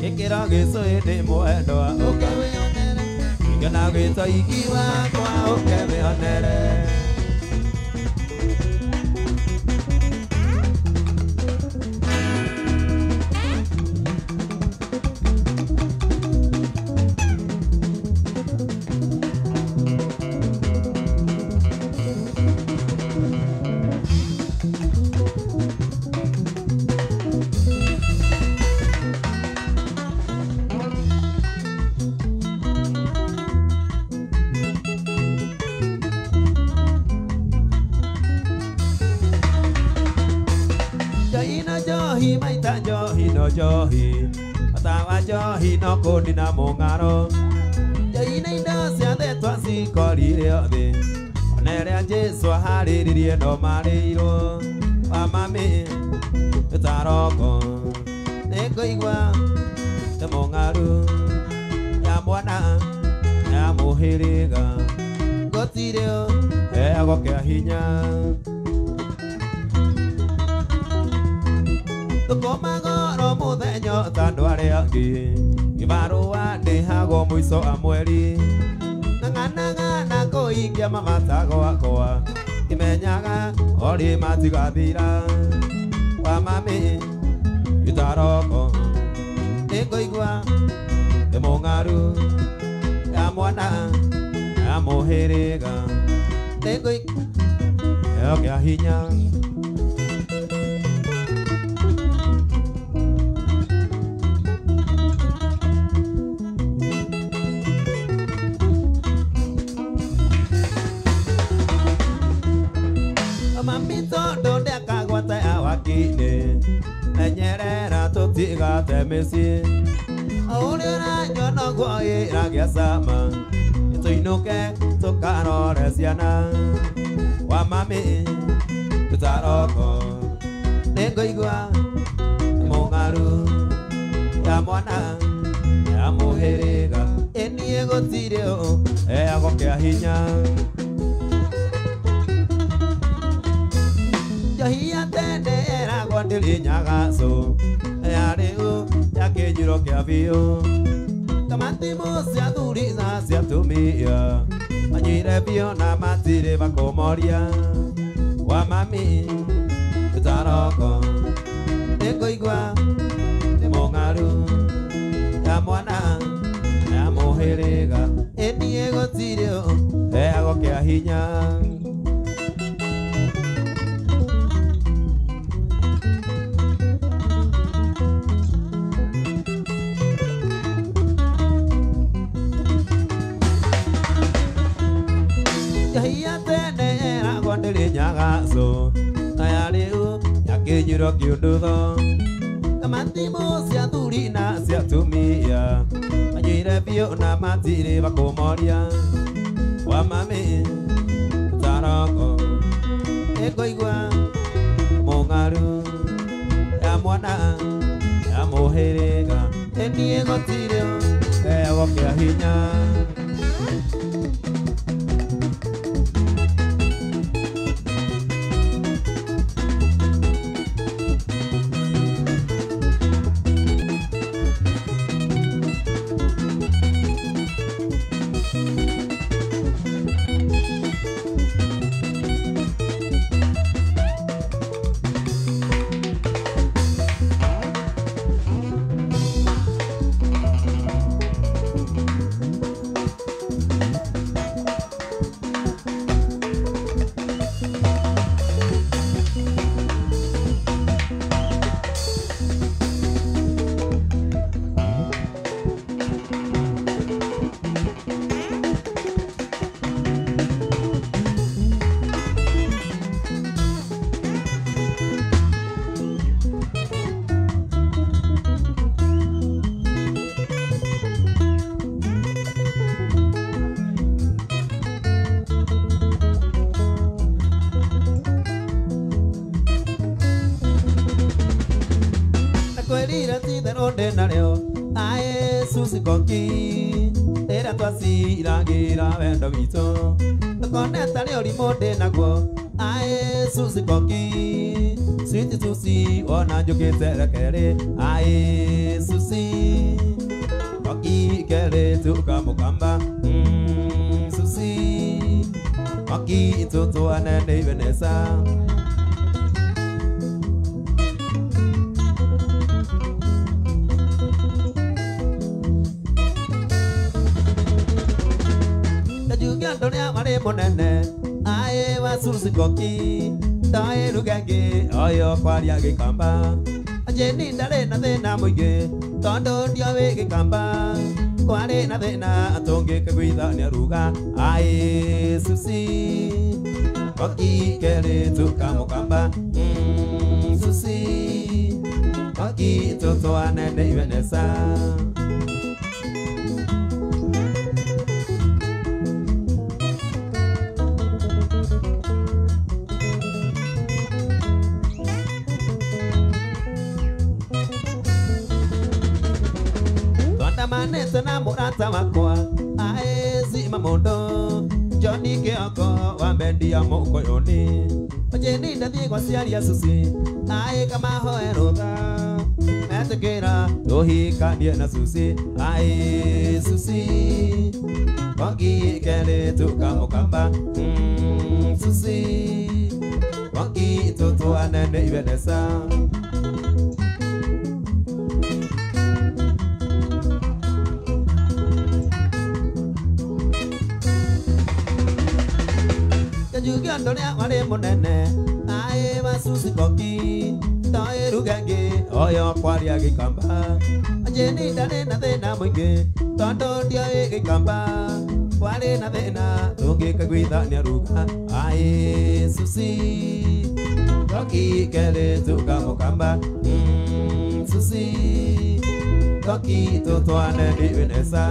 A: gĩkĩro gĩcũĩ nĩ mwendwa ũkawĩonere ikena gwĩto iki wakwa ũke wĩonere. Maita njohi no njohi matawa njohi no kũnina mũng'aro njohi na indo ciothe twacikorire othe ona ĩrĩa Jesũ aharĩrĩrie no marĩirwo wa mami ĩtaroko nĩngũigua nĩ mũng'aru ya mwana ya mũhĩrĩga gũtirĩ heagwo kĩa hinya tũkomagoro mũthenya ta andũ arĩa angĩ kĩbarũa ndĩhagwo mũico wa mweri ng'ang'anaga na kũhingia mabata gwakwa kĩmenyaga orĩ matigathira wa mami itaroko nĩngũigua nĩ mũng'aru ya mwana ya mũhĩrĩga nĩngũigua kĩa hinya. Mami tondũ ndekagwata ya wakini menyerera tũtigate mĩciĩ o ũrĩa ũranyua noguo ĩragĩa cama tũinũke tũkarore ciana wa mami tũtaroko nĩngũigua mũng'aru ya mwana ya mũhĩrĩga ĩ niĩ gũtirĩ heagwo kĩa hinya. Njohi ya tene ĩragwo ndĩrĩ nyagacu ya rĩu ya kĩnjiro kĩa biũ kamatimũ cia thuri na cia atumia manyuire biũ na matirĩ makũmoria wa mami ĩtaroko nĩngũigua nĩ mwana ya mũhĩrĩga ĩniĩ gũtirĩ heagwo kĩa hinya. Nyagaco na ya rĩu yakĩnyuĩrwo kĩũndũtho kamatimũ cia thuri na cia atumia manyuire biũ na matirĩ bakũmoria wa mami taroko ĩkũigua mũng'aru ya mwana ya mũhĩrĩga ĩniĩ gũtirĩ heagwo kĩa hinya. Ae susi konki era twaciragĩra wendo witũ ndũkoneta rĩ ũrimũ ndĩ naguo ae susi konki switi susi wona njũkĩte rekerĩ ae susi konki kerĩ tukamũkamba susi konki tũtũane nĩ Vanessa. Mũnene ae wa susi konki ndaĩ rugangĩ oyo kwaria gĩkamba anjĩni ndarĩ na thĩna mũingĩ tondũ ndioĩ gĩkamba kwarĩ na thĩna tũngĩkaiguithania ruga ae susi konki kerĩ tũkamũkamba susi konki tũtũane nĩ Vanessa. Manete na mũrata wakwa ae zima mũndũ Johnny Kĩoko wa mbendia mũkũyũni Njĩni ndathiĩ gwa ciari a susi ae kamahoe rũtha metĩkĩra tũhikanie na susi ae susi konki kerĩ tũkamũkamba susi konki tũtũane nĩ Vanessa. Njuge andũ arĩa marĩ mũnene ae wa susi konki ndoĩ rugangĩ oyo kwaria gĩkamba anjĩni ndarĩ na thĩna mũingĩ tondũ ndioĩ gĩkamba kwarĩ na thĩna tũngĩkaiguithania ruga ae susi konki kerĩ tũkamũkamba susi konki tũtwane nĩ Vanessa.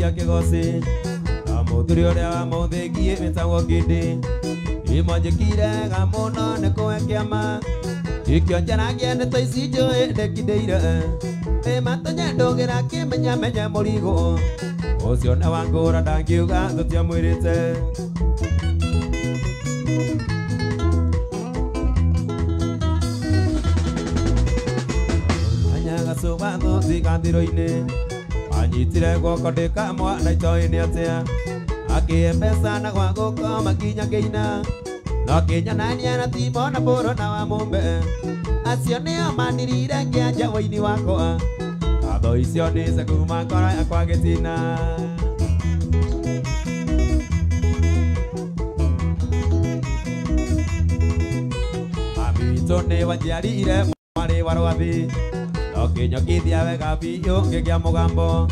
A: cia kĩgoci na mũthuri ũrĩa wa mũthĩgi wĩtagwo Ngĩndĩ imwanjĩkire ga mũno nĩ kũhe kĩama ikĩo njaragia ndeto ici njũĩ ndĩkindĩire ĩmatũnye ndũgĩra kĩmenyamenye mũrigo ũcio nĩ wangũra ndangiuga tũtiamwĩrĩte. Anyaga cigathiro-inĩ anyitire guoko ndĩkamwa na itoĩ nĩ atĩa akĩhe mbeca na gwa gũkoma nginya ngĩina no kĩnyanania na Timo na Bũrũ na wa Mũmbe acio nĩo manirire ngĩanja wũini wakwa ngatho icio nĩ cia kuma ngoro yakwa gĩtina. Mami witũ nĩ wanjiarire mwarĩ wa Rwathi no kĩnyokithia wega biũ ngĩgĩa mũgambo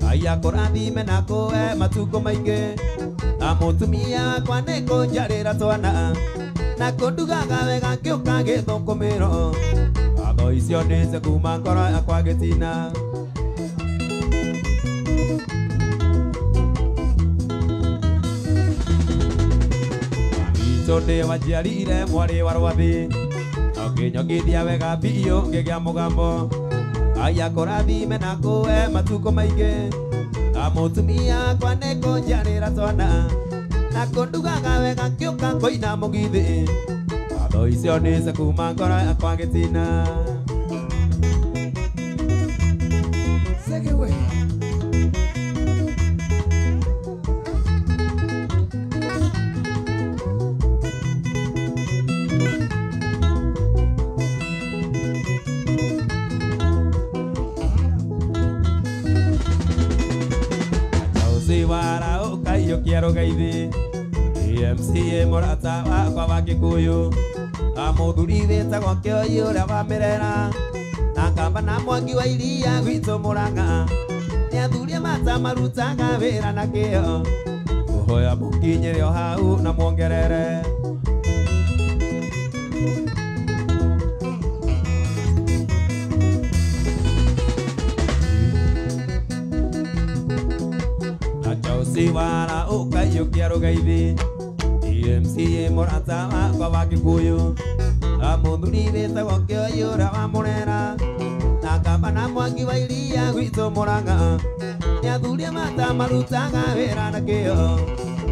A: Ngai akũrathime na kũhe matukũ maingĩ na mũtumia wakwa nĩ kũnjarĩra twana na kũndugaga wega ngĩũka gĩthũkũmĩro ngatho icio nĩ cia kuma ngoro yakwa gĩtina. Witũ nĩ wanjiarire mwarĩ wa Rwathi no kĩnyokithia wega biũ ngĩgĩa mũgambo Ngai akũrathime na kũhe matukũ maingĩ na mũtumia wakwa nĩ kũnjarĩra twana na kũndugaga wega ngĩũka kũina mũgithi ngatho icio nĩ cia kuma ngoro yakwa gĩtina.
B: Segewe.
A: Wara ũkaiyũkia rũgaithi AMCA mũrata wakwa wa Gĩkũyũ na mũthuri wĩtagwo Kĩoi ũrĩa wa Mĩrera na Kamba na Mwangi wa Iria gwitũ Mũrang'a nĩ athuri mata marutaga wĩra na kĩo kũhoya mũkinyĩre o hau na muongerere. Wara ũkaiyũkia rũgaithi AMCA mũrata wakwa wa Gĩkũyũ na mũthuri wĩtagwo Kĩoi ũrĩa wa Mũrera na Kamba na Mwangi wa Iria gwitũ Mũrang'a nĩ athuri mata marutaga wĩra na kĩo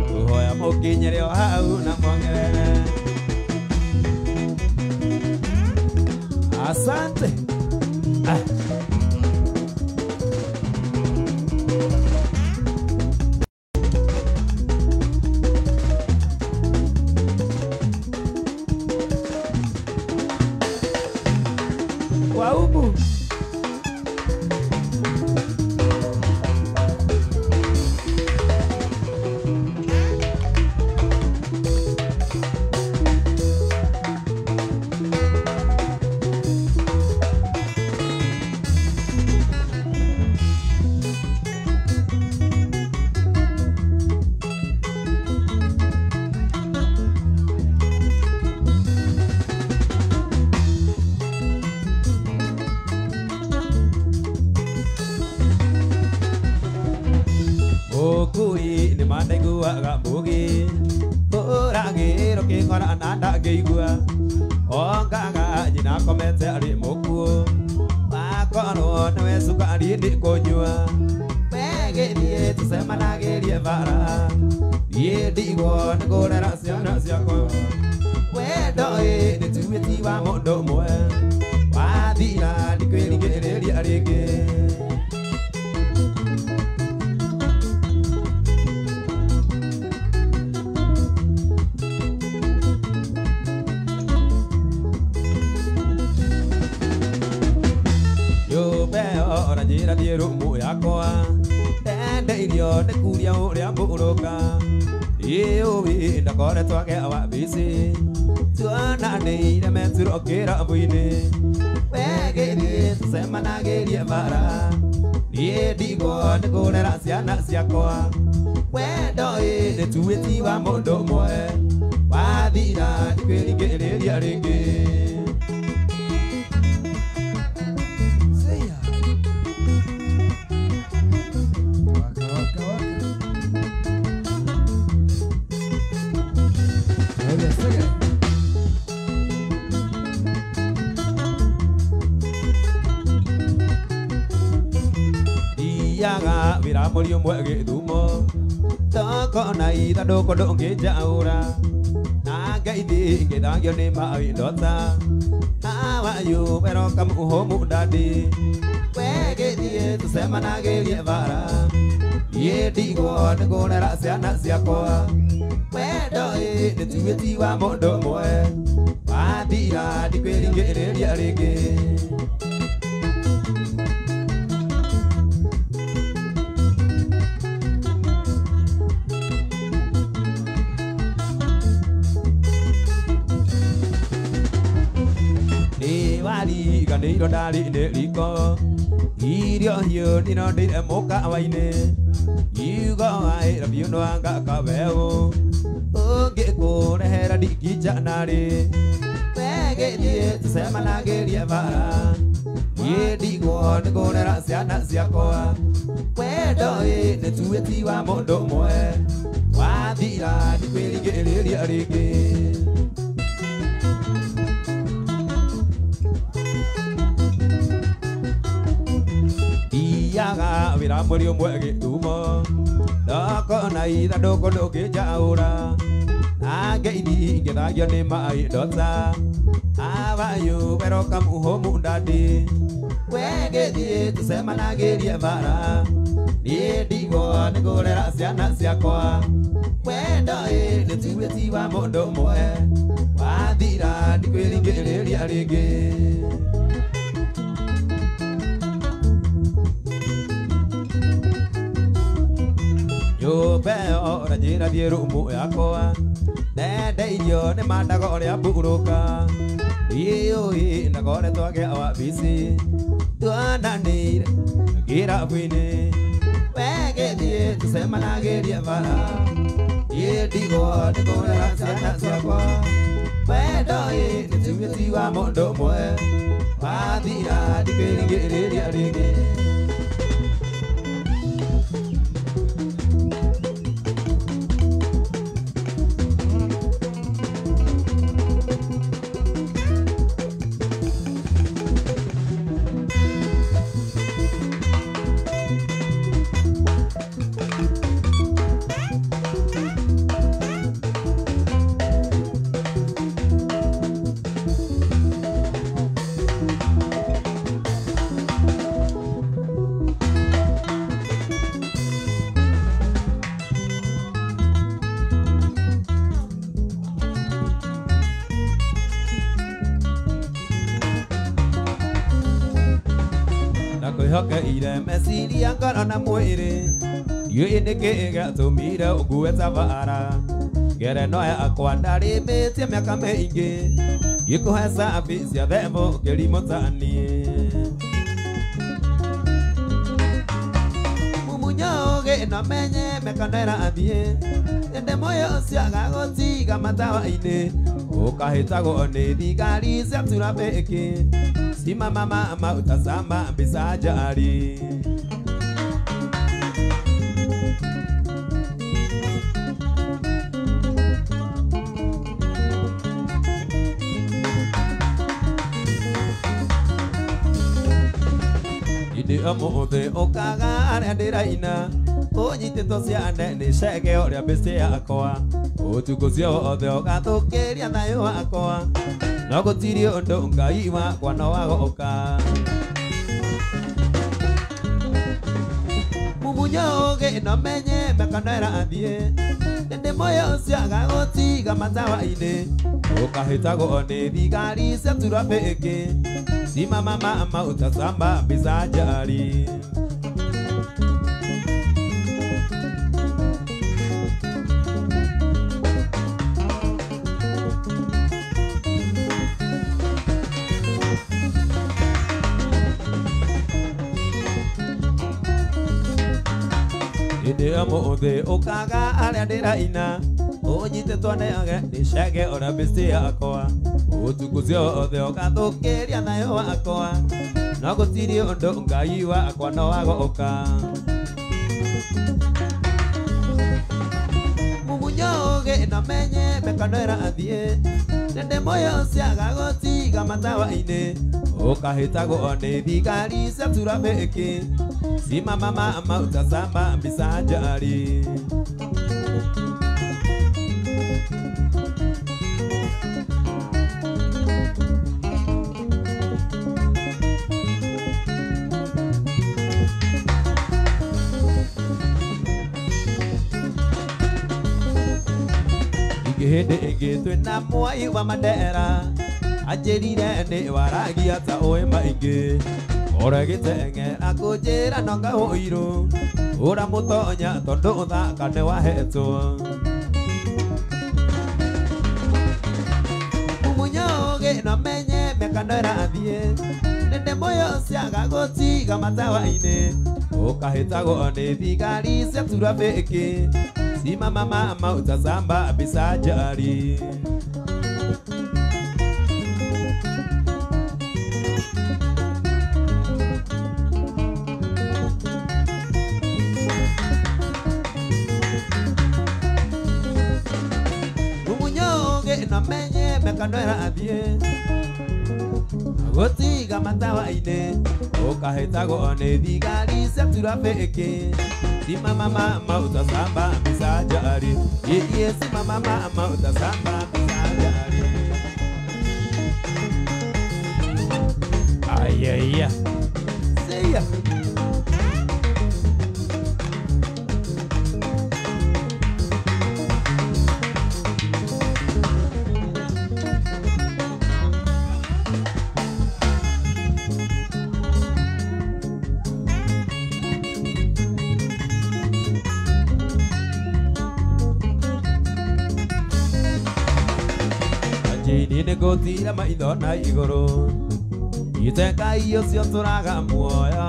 A: kũhoya mũkinyĩre o hau na muongerere. Asante. Waubu. Ũkui nĩ mandaiguaga mũgĩ ũragĩrwo kĩng'ora na ndangĩigua ongaga nyina akomete arĩ mũkuũ wakorwo nĩwe cukari nĩ kũnyua wegĩthiĩ tũcemanagĩrie bara niĩ ndigwo nĩ kũrera ciana ciakwa wendo ĩ nĩ tuĩ ti wa mũndũ ũmwe wathira ndikwĩrigĩrĩria rĩngĩ. Ora njĩra thiĩ rumu yakwa ndende irio nĩ kuria ũrĩa mbũrũka ĩũĩ ndakoretwo agĩa wabici tuonanĩire meturo kĩrabu-inĩ wegĩthiĩ tũcemanagĩrie bara niĩ ndigwo nĩ kũrera ciana ciakwa wendo ĩ nĩ tuĩ ti wa mũndũ ũmwe wathira ndikwĩringĩrĩria rĩngĩ.
B: Waka waka.
A: Thiaga wĩra mweri ũmwe gĩthumo tokona ithandũkũ ndũngĩnjaũra na ngeithi ngĩthagio nĩ maĩ ndota How are you? Welcome home, daddy. Wegithie tucemanagĩrie bara niĩ ndigwo nĩngũrera ciana ciakwa wendo ĩ nĩ ti wa mũndũ ũmwe wathira ndikwĩringĩrĩria rĩngĩ. Wariganĩirwo ndarĩ nĩ riko irio hiũ nĩrondeire mũkawa-inĩ iugo waĩra biũ nĩwangaka weũ ũngĩkũrehera ndingĩnjanarĩ wegĩthiĩ tũcemanagĩrie bara niĩ ndigwo nĩngũrera ciana ciakwa wendo ĩ nĩ tuĩ ti wa mũndũ ũmwe wathira ndikwĩringĩrĩria rĩngĩ. Thiaga wĩra mweri ũmwe gĩthumo ndokona ithandũkũ ndũngĩnjaũra na ngeithi ngĩthagio nĩ maĩ ndota How are you? Welcome home, daddy. Wegĩthiĩ tũcemanagĩrie bara niĩ ndigwo nĩngũrera ciana ciakwa wendo ĩ nĩ tuĩ ti wa mũndũ ũmwe wathira ndikwĩringĩrĩria rĩngĩ. Nyũmba ĩyo ũranjĩra thiĩ rumu yakwa ndendeirio nĩ mandago ũrĩa mburũka ĩũĩ ndakoretwo ngĩa wabici tuonanĩire kĩrabu-inĩ wegĩthiĩ tũcemanagĩrie bara niĩ ndigwo nĩngũrera ciana ciakwa wendo ĩ nĩ tuĩ ti wa mũndũ ũmwe wathira ndikwĩringĩrĩria rĩngĩ. Ndakwĩhokeire meciria ngoro na mwĩrĩ ndiũĩ nĩkĩĩ gĩatũmire ũngue ta bara ngerenwa yakwa ndarĩmĩtie mĩaka mĩingĩ ngĩkũhe cabi cia thembo kĩrimũ ta niĩ mumunyo ũgĩ no menye mĩaka ĩrathiĩ ĩndĩ moyo ũcio agagũtiga matawa-inĩ ũkahĩtagwo nĩ thigari cia turabĩki simama mama utazama mbica njari. Hĩndĩ ũmũthĩ ũkaga arĩa ndĩraina ũnyitĩtwo ciande nĩ cege ũrĩa mbici yakwa ũtukũ ciothe ũgathũkĩria thayũ wakwa no gũtirĩ ũndũ Ngai wakwa no wagoka mumunyo ũgĩ no menye mĩaka no ĩrathiĩ ĩndĩ moyo ũcio agagũtiga matawa-inĩ ũkahĩtagwo nĩ thigari cia turabĩki simama mama utazama mbica njari. Hĩndĩ ũmũthĩ ũkaga arĩa ndĩraina ũnyitĩtwo nĩoge nĩ cege ũrĩa mbici yakwa ũtukũ ciothe ũgathũkĩria thayũ wakwa no gũtirĩ ũndũ Ngai wakwa no wagoka mumunyo ũgĩ no menye mĩaka no ĩrathiĩ ĩndĩ moyo ũcio agagũtiga matawa-inĩ ũkahĩtagwo nĩ thigari cia turabĩki Simama mama utasamba mbisajali. Hĩndĩ ĩngĩ twĩna mwai wa Mandera anjĩrire nĩ waragia ta ũĩ maingĩ ore gĩteng'era kũnjĩra no kaũirũ ũramũtonya tondũ ũthaka nĩ wahetwo mũnyũgĩ no menye mĩaka no ĩrathiĩ nĩndĩ mũyũ ciaga gũtiga matawa-inĩ ũkahĩtagwo nĩ thigari cia turabĩki. Simama mama utasamba bisajali. Mumunyoge na menye mekano ĩrathiĩ gũtiga matawa-inĩ ũkahĩtagwo nĩ thigari cia turabĩki. Simama mama utasamba bisajali. Iye simama mama utasamba bisajali. Ayaya. See ya. Nĩngũtira maitho na igũrũ ite Ngai ũcio tũraga muoyo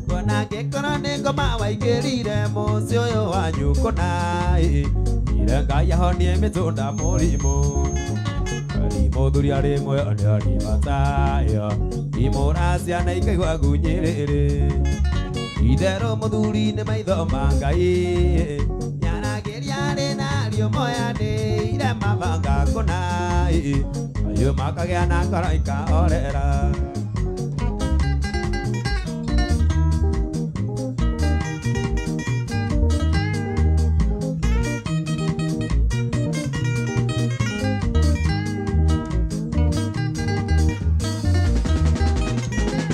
A: kuona angĩkorwo nĩ ngoma waingĩrire mũciĩ ũyũ wanyu kũna ire Ngai ahonie mĩtũnda mũrimũ mũthuri arĩ muoyo nĩ arĩ bata imũra ciana ikaigua ngunyĩrĩrĩ itherũ mũthuri nĩ maitho ma Ngai nĩaragĩria arĩ na ariũ moyanĩire mabanga kũna ayo makagĩa na ngoro ikahorera.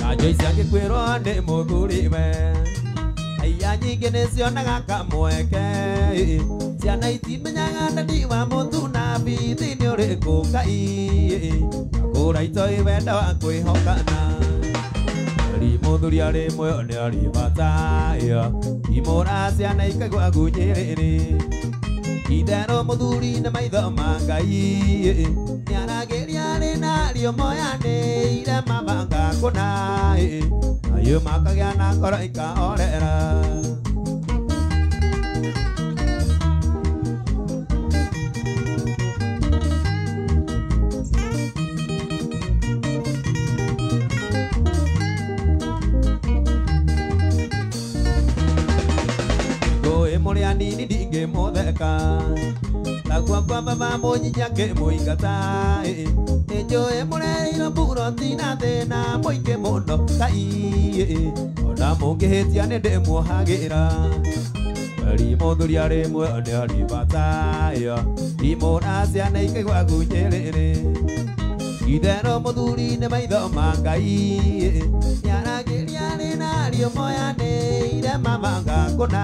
A: Na Joyce angĩkwĩrwo nĩ mũthuri we aiya nyingĩ nĩcionaga kamweke ciana itimenyaga ndadi wa mũtu na bithi nĩ ũrĩkũ Ngai akũra itoi wendo wa kwĩhokana ri mũthuri arĩ muoyo nĩ arĩ bata imũra ciana ikaigua ngunyĩrĩrĩ itherũ mũthuri nĩ maitho ma Ngai nĩaragĩria arĩ na ariũ moyanĩire mabanga kũna ayo makagĩa na ngoro ikahorera. Mũrĩ anini ndingĩmũtheka taguo kwa baba mũnyinya ngĩmũingata nĩnjũĩ mũrereirwo mburoti na thĩna mũingĩ mũno Ngai ona mũngĩhĩtia nĩndĩmuohagĩra ri mũthuri arĩ muoyo nĩ arĩ bata imũra ciana ikaigua ngunyĩrĩrĩ itherũ mũthuri nĩ maitho ma Ngai nĩaragĩria arĩ na ariũ moyanĩire mabanga kũna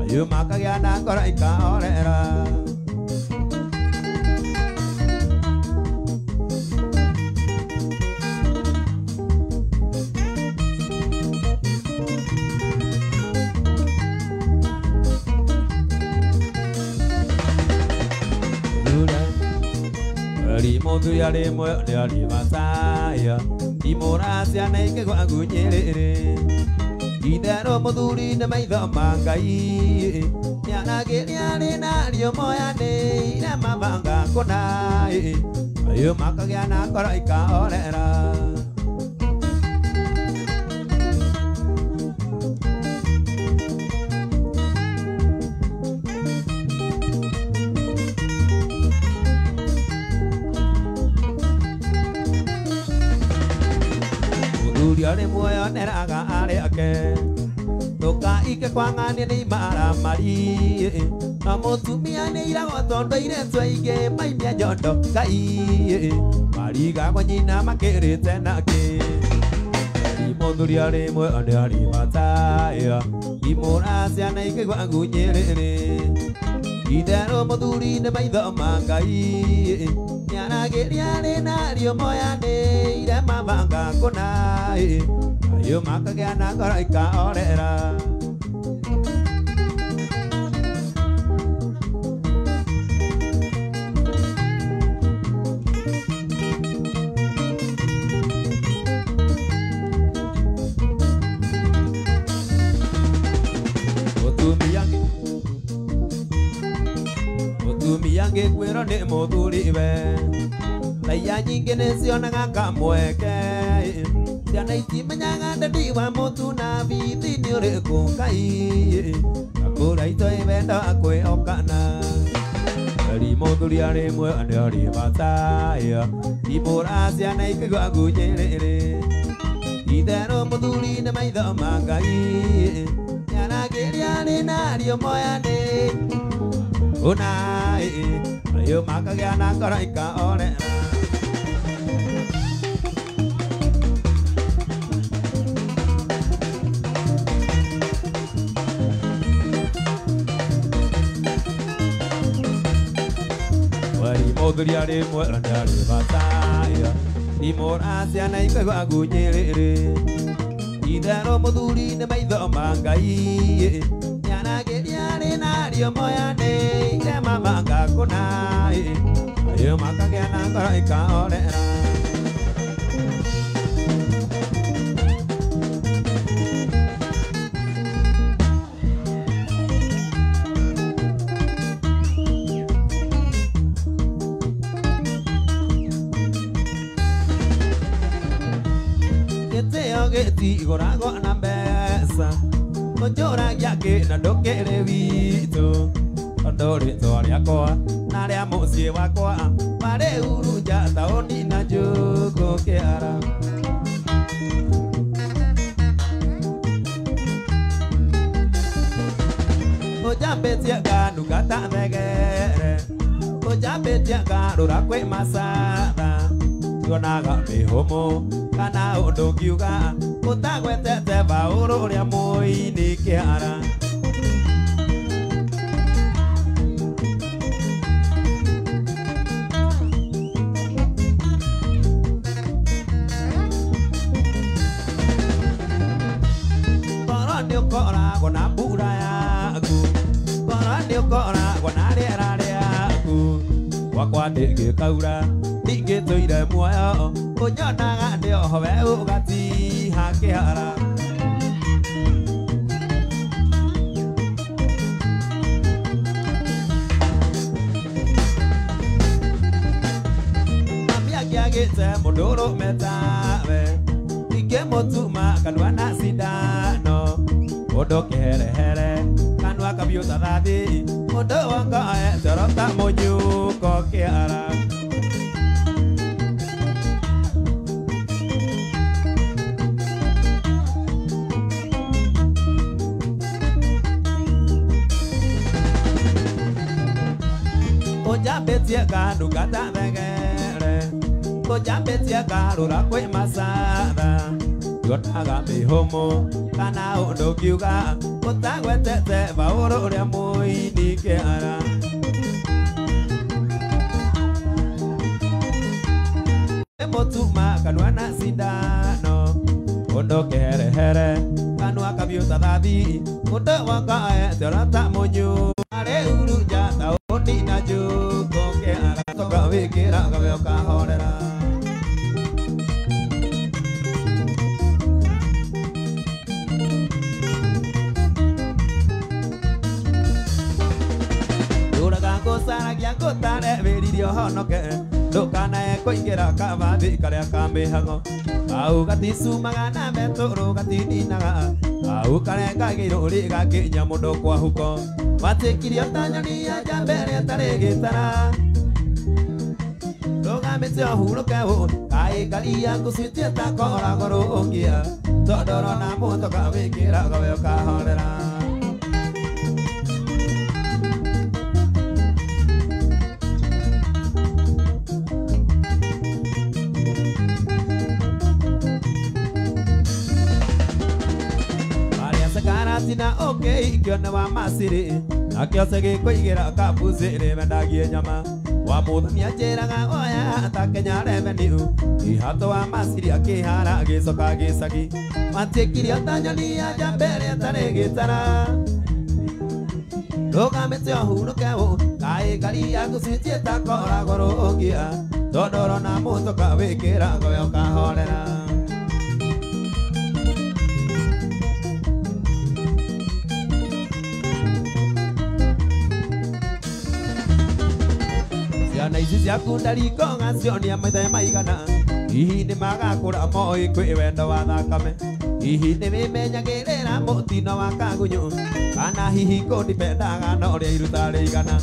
A: ayo makagĩa na ngoro ikahorera. Mũthuri arĩ muoyo nĩ arĩ bata imũra ciana ikaigua ngunyĩrĩrĩ itherũ mũthuri nĩ maitho ma Ngai nĩaragĩria arĩ na ariũ moyanĩire mabanga kũna ayo makagĩa na ngoro ikahorera. Mũthuri arĩ muoyo neraga arĩ ake ndũkaike kwang'ania nĩ imaramari na mũtumia nĩ iragwo tondũ airĩtu aingĩ maimia nyondo Ngai marigagwo nyina makĩrĩte nake mũthuri arĩ muoyo nĩ arĩ bata imũra ciana ikĩgwa ngunyĩrĩrĩ itherũ mũthuri nĩ maitho ma Ngai nĩaragĩria rĩ nario moyanĩire mabanga kũna ayo makagĩa na ngoro ikaorera mũtumia ngĩkwĩrwo nĩ mũthuri we raiya nyingĩ nĩcionaga kamweke ciana itimenyaga ndadi wa mũtu na bithi nĩ ũrĩkũ Ngai gakũra itoĩ wendo akwĩhokana eri mũthuri arĩ muoyo nĩ arĩ bata imũra ciana ikĩgwa ngunyĩrĩrĩ itherũ mũthuri nĩ maitho ma Ngai nĩaragĩria rĩ nario moyanĩ ona ayo makagĩa na ngoro ikaorera wari mũthuri arĩ muoyo nĩ arĩ bata imũra ciana ikĩgwa ngunyĩrĩrĩ itherũ mũthuri nĩ maitho ma Ngai nĩaragĩria rĩ nario moyanĩire mabanga kũna ayo makagĩa na ngoro ikaorera gĩtĩo gĩtigũragwo na mbeca ũnjũragia kĩ na ndũkĩrĩ witũ tondũ rĩtwa rĩakwa na rĩa mũciĩ wakwa marĩ Urunja taũni na Njũngũ kĩara ũnjambĩtie nganunga ta thegere ũnjambĩtie ngarũra kwĩ macatha tionaga mĩhũmũ kana ũndũ ngiuga ũtagwetete Paũlũ ũrĩa mũini kĩara toro nĩ ũkoragwo na mbura yaku toro nĩ ũkoragwo na rĩera rĩaku gwakwa ndĩngĩkaura ndingĩtũire muoyo ũnyonaga ndĩ oho we ũgatiha kĩara mami angĩagĩte mũndũrũme tawe ingĩmũtuma kanua na cindano mũndũ kĩherehere kanua kabiũ ta thathi mũndũ wongoe toro ta mũnyuko kĩara ũnjambĩtie nganunga ta thegere ũnjambĩtie ngarũra kwĩ macatha ndionaga mĩhũmũ kana ũndũ ngiuga ũtagwetete Paũlũ ũrĩa mũini kĩara mũtuma kanua na cindano ũndũ kĩherehere kanua kabiũ ta thathi mũndũ wongoe toro ta mũnyu arĩ Urunja taũni na Njũngũ kĩara tũkawĩkĩra gawe ũkahorera ndũraga ngũcaragia ngũtare wĩririe ũhonoke ndũkanae kũingĩra kabathi karĩa ka mĩhang'o kau gaticumaga na metũrũ gatininaga kau karengagĩrwo rĩgakinya mũndũ kwa huko watikirio ta nyoni ya njamba ĩrĩa ĩtarĩ gĩtara ndũgamĩte ũhurũke kaĩ ngari yaku citieta koragwo rũngia tondũ ũrona mũtoka wĩkĩraga we ũkahorera. Karatina ũkĩikio nĩ wa macirĩ nakĩo gĩkũigĩra kabucĩrĩ wendagie nyama wa mũthoni anjĩraga oya ta Kenya Revenue ihato wa macirĩ akĩhara agĩcoka gĩcagi matiĩkire ta nyoni ya njamba ĩrĩa ĩtarĩ gĩtara rũgamĩte ũhurũke ũ kaĩ ngari yaku citiĩta koragwo rũngia tondũ ũrona mũtoka wĩkĩraga we ũkahorera. Ciana ici ciaku ndarikoga cionia maithe maigana hihi nĩ magakũra moĩ kwĩ wendo wa thakame hihi nĩ wĩmenyagĩrĩra mũtino wa kagunyũ kana hihi kũndipendaga na ũrĩa iruta rĩigana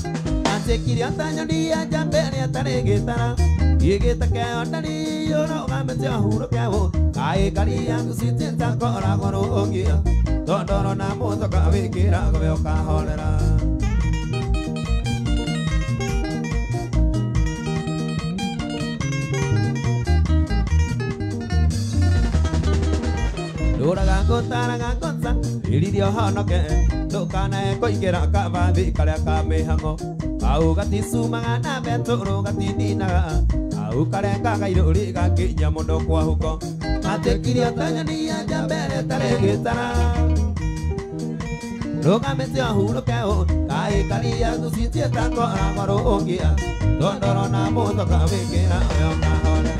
A: anjĩkire ta nyoni ya njamba ĩrĩa ĩtarĩ gĩtara ĩgĩtakeo ndari ũrũgamĩte ũhurũke ũ kaĩ ngari yaku citiĩta koragwo rũngia tondũ ũrona mũtoka wĩkĩraga we ũkahorera. Ndũraga ngũtaraga ngũta ĩririe ũhonoke ndũkanae kũingĩra kabathi karĩa ka mĩhang'o kau gaticumaga na betũrũ gatininaga kau karengaga irũri gakinya mũndũ kwa huko matiĩkire ta nyoni ya njamba ĩrĩa ĩtarĩ gĩtara rũgamĩte ũhurũke ũ kaĩ ngari yaku citiĩta koragwo rũngia tondũ ũrona mũtoka wĩkĩra we ũkahorera.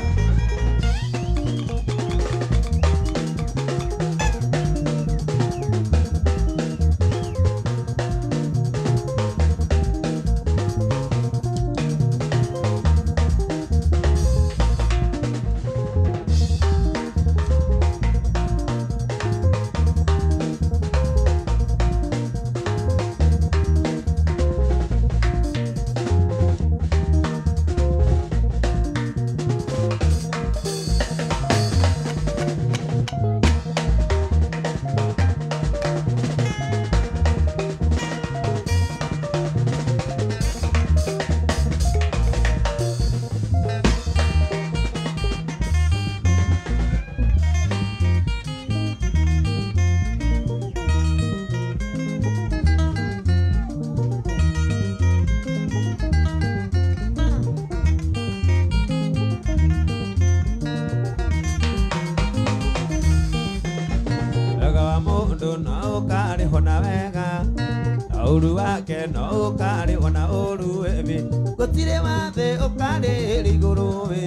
A: Ũru wake no ũkarĩhwo na ũru wĩmĩ gũtirĩ wa thĩ ũkarĩrĩ igũrũ wĩ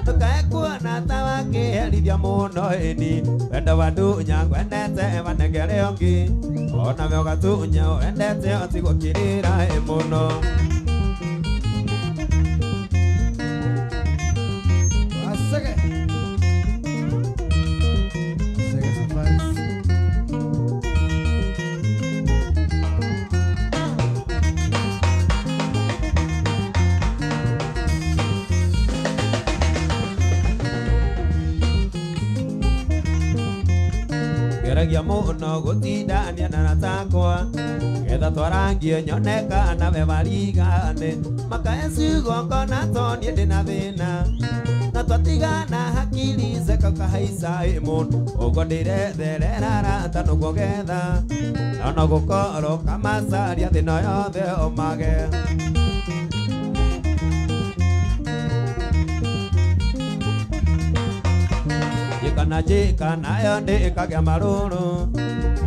A: ndũkae kuona ta wakĩherithia mũno ĩni wendo wa ndunya ngwendete wanengere ũngĩ onawe ũgatunya wendete ũtigwo kĩrĩra ĩ mũno. Ngeragia mũno gũtindania na ratakwa getha twarangie nyone kana we marigane makae ciugo ngona to niĩ ndĩna thĩna na twatigana hakiri zekakahaica ĩ mũno ũguo ndĩretherera rata nũguo getha na no gũkorwo kamacaria thĩna yothe ũmage. Njĩka njĩka nayo ndĩkagĩa marũrũ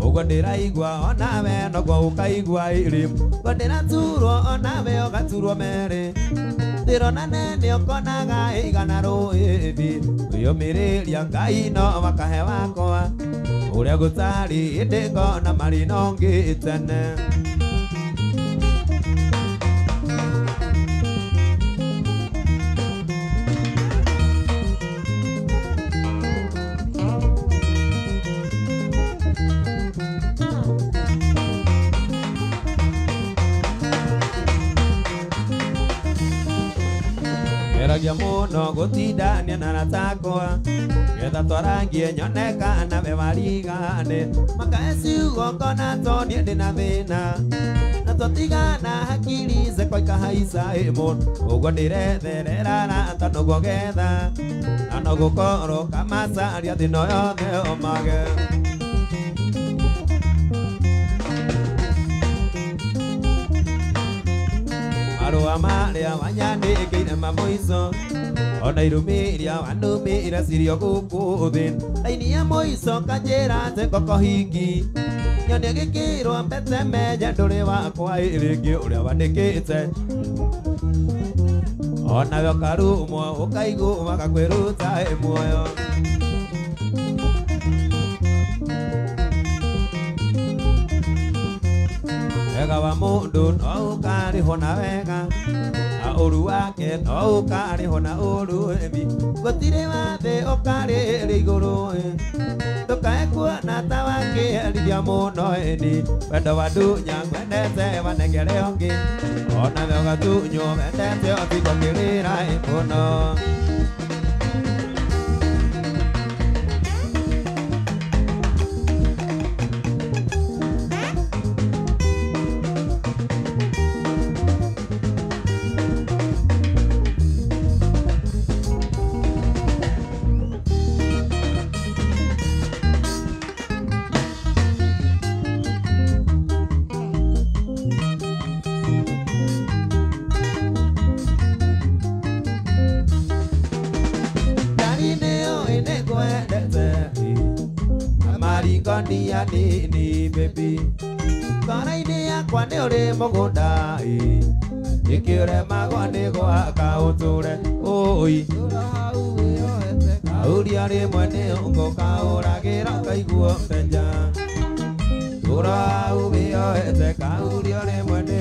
A: ũguo ndĩraigua onawe noguo ũkaigua ĩrĩ ũguo ndĩraturwo onawe ũgaturwo merĩ ndĩrona nene ũkonaga ĩigana rũĩthi wĩyũmĩrĩria Ngai no wakahe wakwa ũrĩa gũtarĩ ĩndĩ ngona marĩ no ngĩ tene. Ngeragia mũno Muno gutindania na ratakwa getha twarangie nyone kana we warigane makae ciugo ngona to niĩ ndĩna thĩna na twatigana hakiri zekwa ikahaica ĩmũno ũguo ndĩretherera rata noguo getha na no gũkorwo kamacaria thĩno yothe ũmage. Marũa marĩa wanyandĩkĩire ma mũico ona irumi iria wanumĩire cirio gũkũ thĩ raini ya mũico kanjĩra atĩ ngoko hingi nyonie gĩkĩrwo mbete menye ndũrĩ wakwa rĩngĩ ũrĩa wandĩkĩte onawe ũkarumwo ũkaigua gakwĩruta muoyo. Wega wa mũndũ no ũkarĩhwo na wega na ũru wake no ũkarĩhwo na ũru ĩbi gũtirĩ wa thĩ ũkarĩrĩ igũrũ ndũkae kuona ta wakĩherithia mũno ĩni wendo wa ndunya ngwendete wanengere ũngĩ onawe ũgatunywo wendete ũtigwo kĩrĩra mũno. Marikonia nini baby ngoro-inĩ yakwa nĩ ũrĩ mũgũnda ĩkĩũremagwo nĩ gwaka ũtũre ũi kauria rĩmwe nĩ ũngũkaũragĩra ũkaiguo mbenja tũra hau wĩyoete kauria rĩmwe nĩ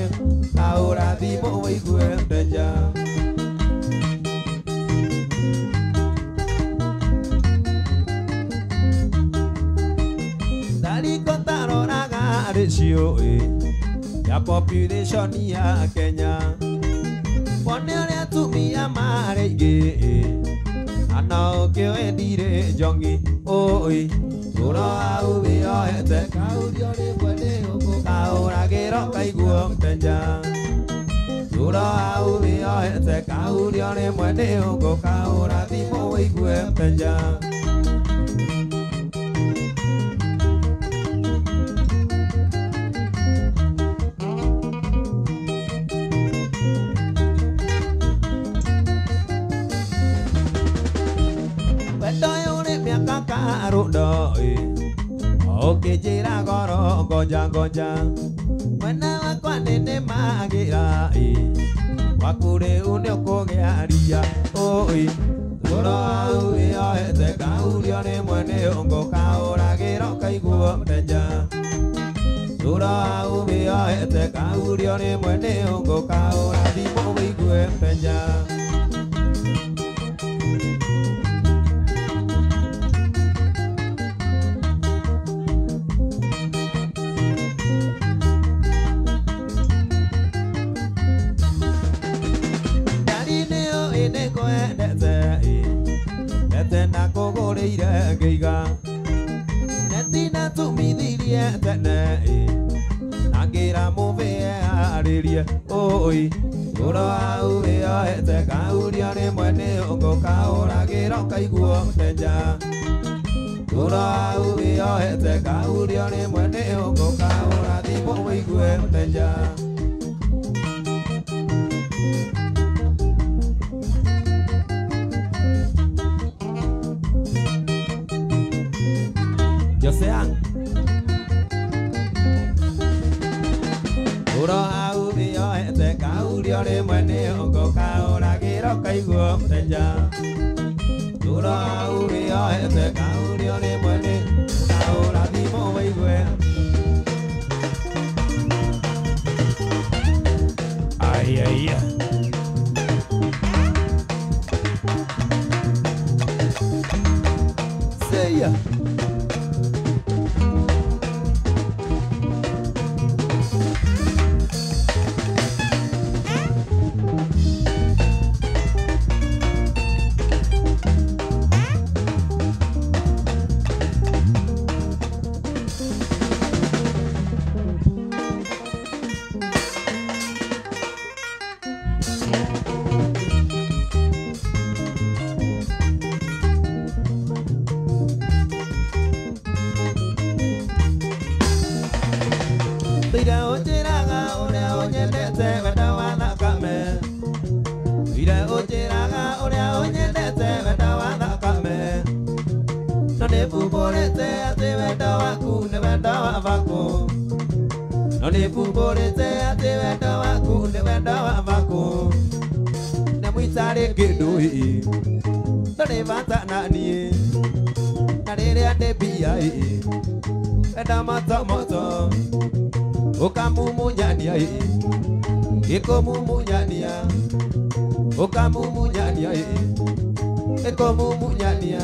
A: kaũra thimũ ũigue mbenja. Ratio ya population ya Kenya wone ũrĩa atumia marĩ aingĩ na no ũkĩwendire njongi ũi tũra hau wĩyoete kaurio rĩmwe nĩ ũgũkaũragĩra ũkaiguo mbenja tũra hau wĩyoete kaurio rĩmwe nĩ ũgũkaũra thimũ ũigue mbenja. Karundo ũkĩnjĩra goro ngoja ngoja mwena wakwa nĩ magĩra waku rĩu nĩ ũkũgĩa ria ũi tũra hau wĩyoete kaurio rĩmwe nĩ ũngũkaũragĩra ũkaiguo mbenja tũra hau wĩyoete kaurio rĩmwe nĩ ũngũkaũra thimũ ũigue mbenja. Tena kũgũrĩire ngĩiga netina tumithirie tene na ngĩra mũbĩe arĩrie ũi tũra hau wĩyoete kaurio rĩmwe nĩ ũngũkaũragĩra ũkaiguo mbenja tũra hau wĩyoete kaurio rĩmwe nĩ ũngũkaũra thimũ ũigue mbenja. Josean Tũra hau wĩyoete kaurio rĩmwe nĩ ũngũkaũragĩra ũkaiguo mbenja Tũra hau wĩyoete kaurio rĩmwe nĩ ũkaũra thimũ ũigue. Ai ai Say ya. Nĩbumbũrĩte atĩ wendo waku nĩ wendo wa maku nĩ mũitarĩ kĩndũ ĩ ndũrĩ bata na niĩ na rĩrĩa ndĩ mbia ĩ wenda motomoto ũkamumunyania ĩ ĩkũmumunyania ũkamumunyania ĩ ĩkũmumunyania.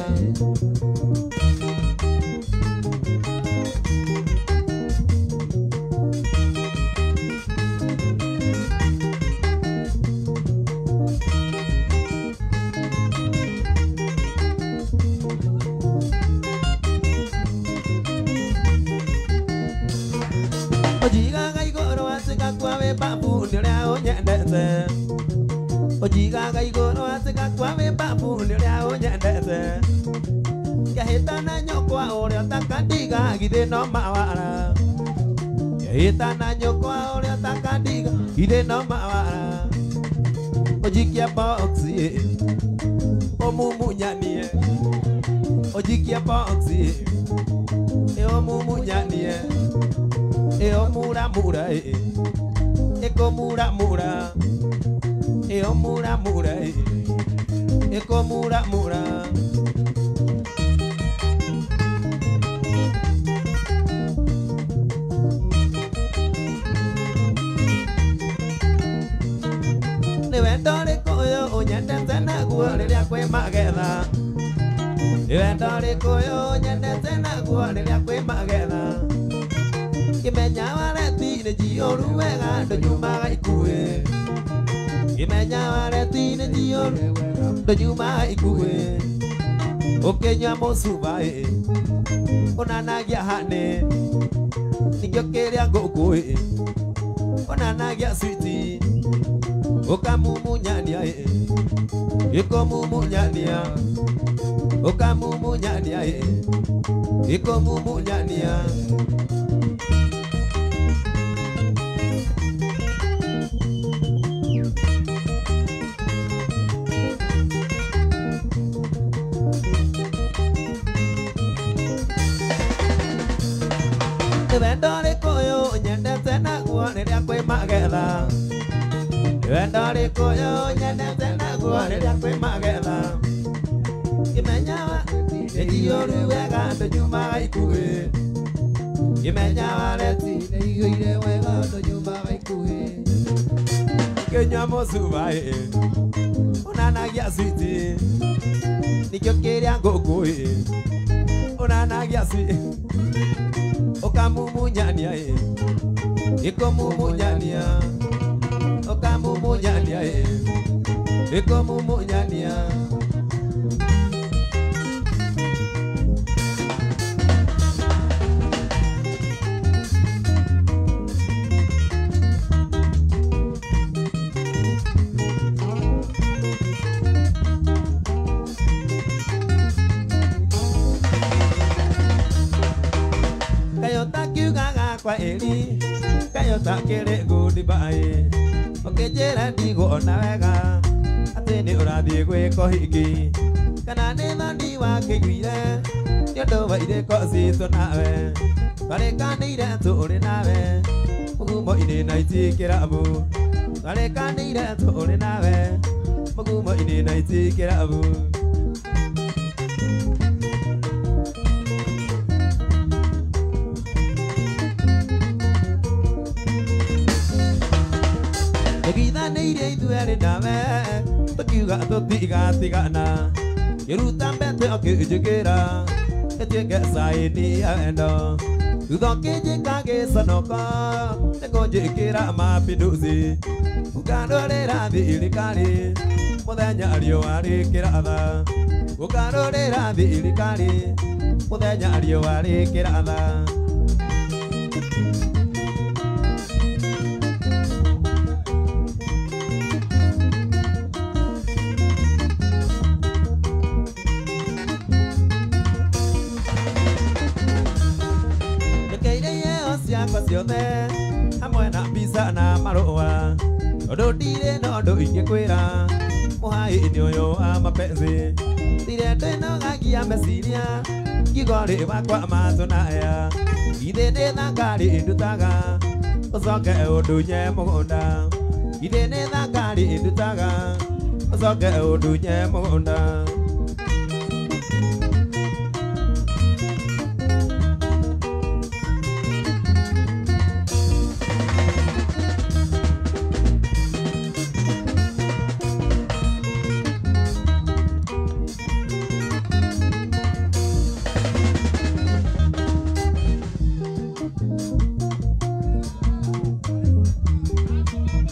A: Ojigaga igũrũ atĩ gakua wĩ babu nĩ ũrĩa ũnyendete. Ojigaga igũrũ atĩ gakua wĩ babu nĩ ũrĩa ũnyendete. Ngĩhĩtana nyũkwa ũrĩa ũtakandiga githĩ no mawara. Ngĩhĩtana nyũkwa ũrĩa ũtakandiga githĩ no mawara. Ũnjikie box ũmumunyanie. Ũnjikie box ũmumunyanie. Eo mura mura e eko mura mura eo mura mura e eko mura mura. Nĩ wendo ũrĩkũ ũyũ ũnyendete naguo rĩrĩa kwĩ magetha. Nĩ wendo ũrĩkũ ũyũ ũnyendete naguo rĩrĩa kwĩ magetha. Kimenya wareti nĩ njiyũru wega ndũnyumaga ikuĩ. Kimenya wareti nĩ njiyũru ndũnyumaga ikuĩ. Ũkĩnyua mũcuba ĩ ũnanagia hanĩ ningĩ ũkĩrĩa ngũkũ ĩ ũnanagia switi ũkamumunyania ĩ ĩkũmumunyania ũkamumunyania ĩ ĩkũmumunyania. Nĩ wendo ũrĩkũ ũyũ ũnyendete naguo rĩrĩa kwĩ magetha. Nĩ wendo ũrĩkũ ũyũ ũnyendete naguo rĩrĩa kwĩ magetha. Kĩmenya nĩ njiyũru wega ndũnyumaga ikuhĩ. Kĩmenya wareti
B: nĩ iyũire wega ndũnyumaga ikuhĩ.
A: Ũkĩnyua mũcuba ĩ ũnanagia switi ningĩ ũkĩrĩa ngũkũ ĩ ũnanagia switi ũkamumunyania ĩ ĩkũmumunyania ũkamumunyania ĩ ĩkũmumunyania. Kwa ĩri kayo takĩrĩ goodbye ũkĩnjĩra ndiguona wega atĩ nĩ ũrathiĩ gwĩka ũhiki kana nĩ thoni wakĩiguire nĩ ũndũ wa irĩko citũ nawe twarĩkanĩire tũrĩ nawe mũgumo-inĩ na itikĩrabu twarĩkanĩire tũrĩ nawe mũgumo-inĩ na itikĩrabu. Tũgithanĩirie ithuerĩ nawe tũkiuga tũtigatigana ngĩruta mbete ũkĩnjĩkĩra ĩtuĩke caĩni ya wendo thutha ũkĩnjĩka gĩconoko nĩ kũnjĩkĩra mapinduzi ũkarorĩra thirikari mũthenya riũa rĩkĩratha ũkarorĩra thirikari mũthenya riũa rĩkĩratha. Ciothe hamwe na mbica na marũa tondũ ndirĩ na ũndũ ingĩkwĩra mũhai-inĩ ũyũ wa mapenzi ndirĩ ndĩnogagia meciria ngiuga rĩ wakwa matũ naya githĩ nĩ thangarĩ ndutaga Ũcoke ũndunye mũgũnda Githĩ nĩ thangari ndutaga Ũcoke ũndunye mũgũnda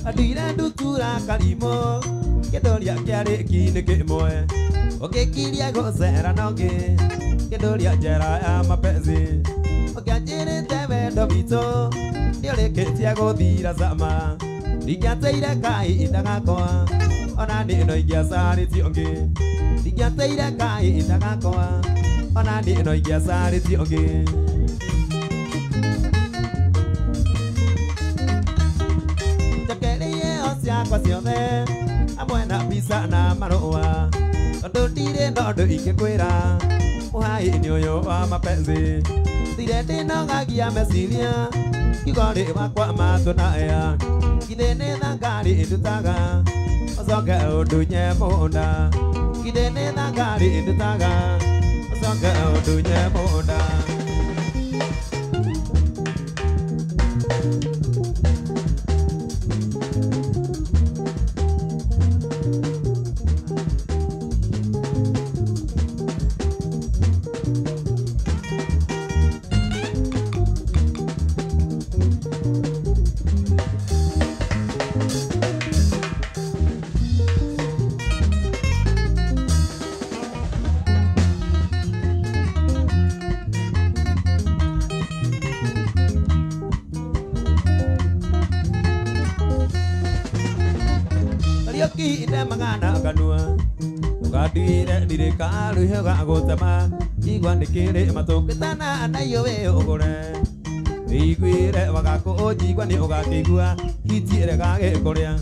A: Andire ndutura karimo Kĩndũria kĩarĩ kinĩ kĩmwe Ũgĩkiria gũcera nongĩ Kĩndũria njera ya mapenzi Ũkĩanjĩrĩte wendo witũ Nĩũrĩkĩtie gũthira cama Ndingĩateire kahinda gakwa Ona niĩ no ingĩacarĩtie ũngĩ Ndingĩateire kahinda gakwa Ona niĩ no ingĩacarĩtie ũngĩ Ciakwa ciothe hamwe na mbica na marũa tondũ ndirĩ na ũndũ ingĩkwĩra mũhai-inĩ ũyũ wa mapenzi ndirĩ ndĩnogagia meciria kiugo rĩ wakwa matũ na ĩa githĩ nĩ thangari ndutaga ũcoke ũndunye mũgũnda githĩ nĩ thangari ndutaga ũcoke ũndunye mũgũnda Kariũki magana kanua ũganduire ndirĩ karũhio ga gũtema igua nĩkĩrĩ matũngĩtana na iũĩ ũgũre wĩiguĩre wagakũnjigua nĩ ũgakĩigua hiti ĩrega gĩkũrĩa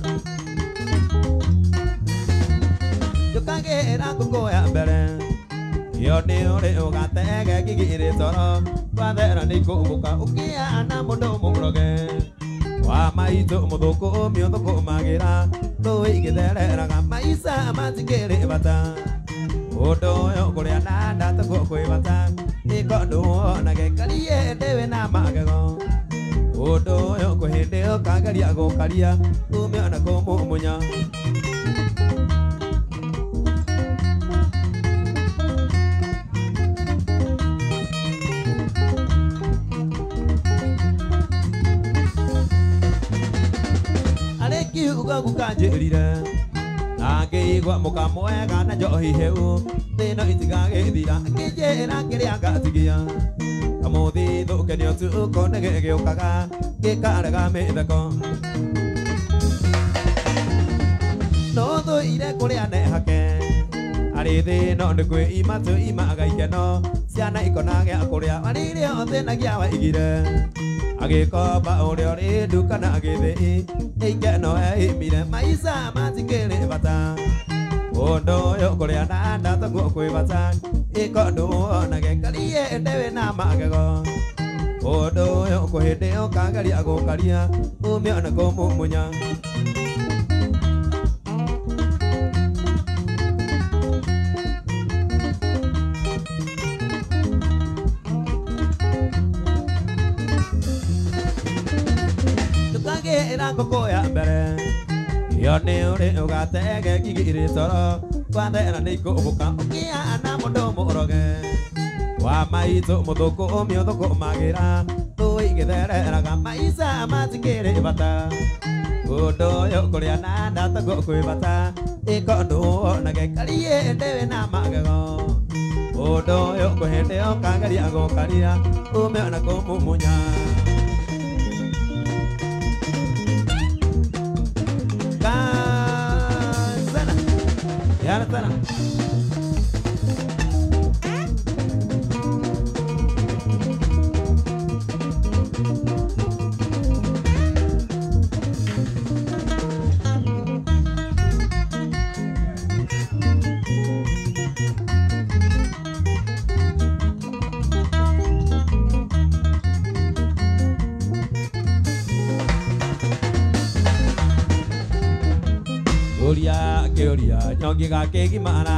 A: njũkagĩra ngũkũ ya mbere ĩyo nĩ ũrĩ ũgatege ngigĩrĩ toro twathera nĩ ikũmbũka ũkĩa na mũndũ mũroge wa maitũ mũthũkũmi ũthũkũmagĩra rũĩ igĩthereraga maica matikĩrĩ bata ũndũ ũyũ kũrĩa na ndatũkũ kwĩ bata ĩko ndũwonage karie ndĩwĩ na magego ũndũ ũyũ kwĩ hĩndĩ ũkageria gũkaria ume ona kũmumunya Kiugo gukanjĩrire na ngĩigua mũkamwega na njohi heu thĩno itigagĩthira akĩnjĩra kĩrĩa ngatigia kamũthithũ ũkenio ũtukũ nĩgĩgĩũkaga gĩkarega mĩtheko no thũire kũrĩa nehake arĩ thĩno nĩ kwĩima twĩimaga ikeno ciana ikona gĩa kũrĩa arĩrĩa thĩnagia waigire agĩkomba ũrĩa ũrĩ nduka na agĩthĩi ikeno eimire maica matikĩrĩ bata ũndũ ũyũ kũrĩa na ndatũguo kwĩ bata ĩko ndũwonage karie ndĩwĩ na magego ũndũ ũyũ kwĩ hĩndĩ ũkageria gũkaria ume ona kũmumunya Ndũkagĩra ngũkũ ya mbere ĩyo nĩ ũrĩ ũgatege ngigĩrĩ toro twathera nĩ ikũmbũka ũkĩa na mũndũ mũroge wa maitũ mũthũkũmi ũthũkũmagĩra rũĩ igĩthereraga maica matikĩrĩ bata ũndũ ũyũ kũrĩa na ndatũguo kwĩ bata ĩko ndũwonage karie ndĩwĩ na magego ũndũ ũyũ kwĩ hĩndĩ ũkageria gũkaria ume ona kũmumunya Sana. Mũthenya ũngĩ gakĩgimara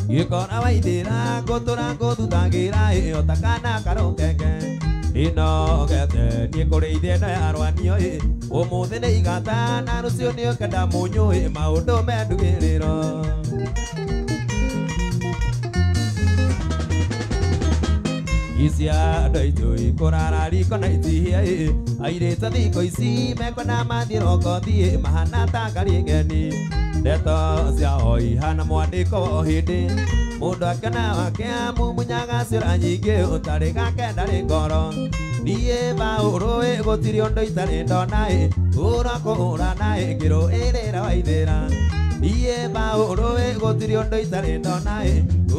A: gĩkora waithĩra ngũtũra ngũthutagĩra ĩyo ta kana karũkenge ndinogete niĩ kũrĩithia ĩno ya rwanio ĩ ũmũthĩ nĩ igata na rũciũ nĩ ũkenda mũnyũ ĩ maũndũ mendugĩrĩro Isia andũ aitũ ikũrara riko na itihia ĩ airĩtu thikũ ici mekona mathiĩ rokothi ĩ mahana ta ngari ng'eni ndeto ciao ihana mwandĩko wa hĩndĩ mũndũ akena wake amumunyaga ciũra nyingĩ ũtarĩ gake ndarĩ ngoro niĩ Paũlũ ĩ gũtirĩ ũndũ itarĩ ndona ĩ ũra kũhũrana ĩ ngĩrũĩrĩra waithĩra niĩ Paũlũ ĩ gũtirĩ ũndũ itarĩ ndona ĩ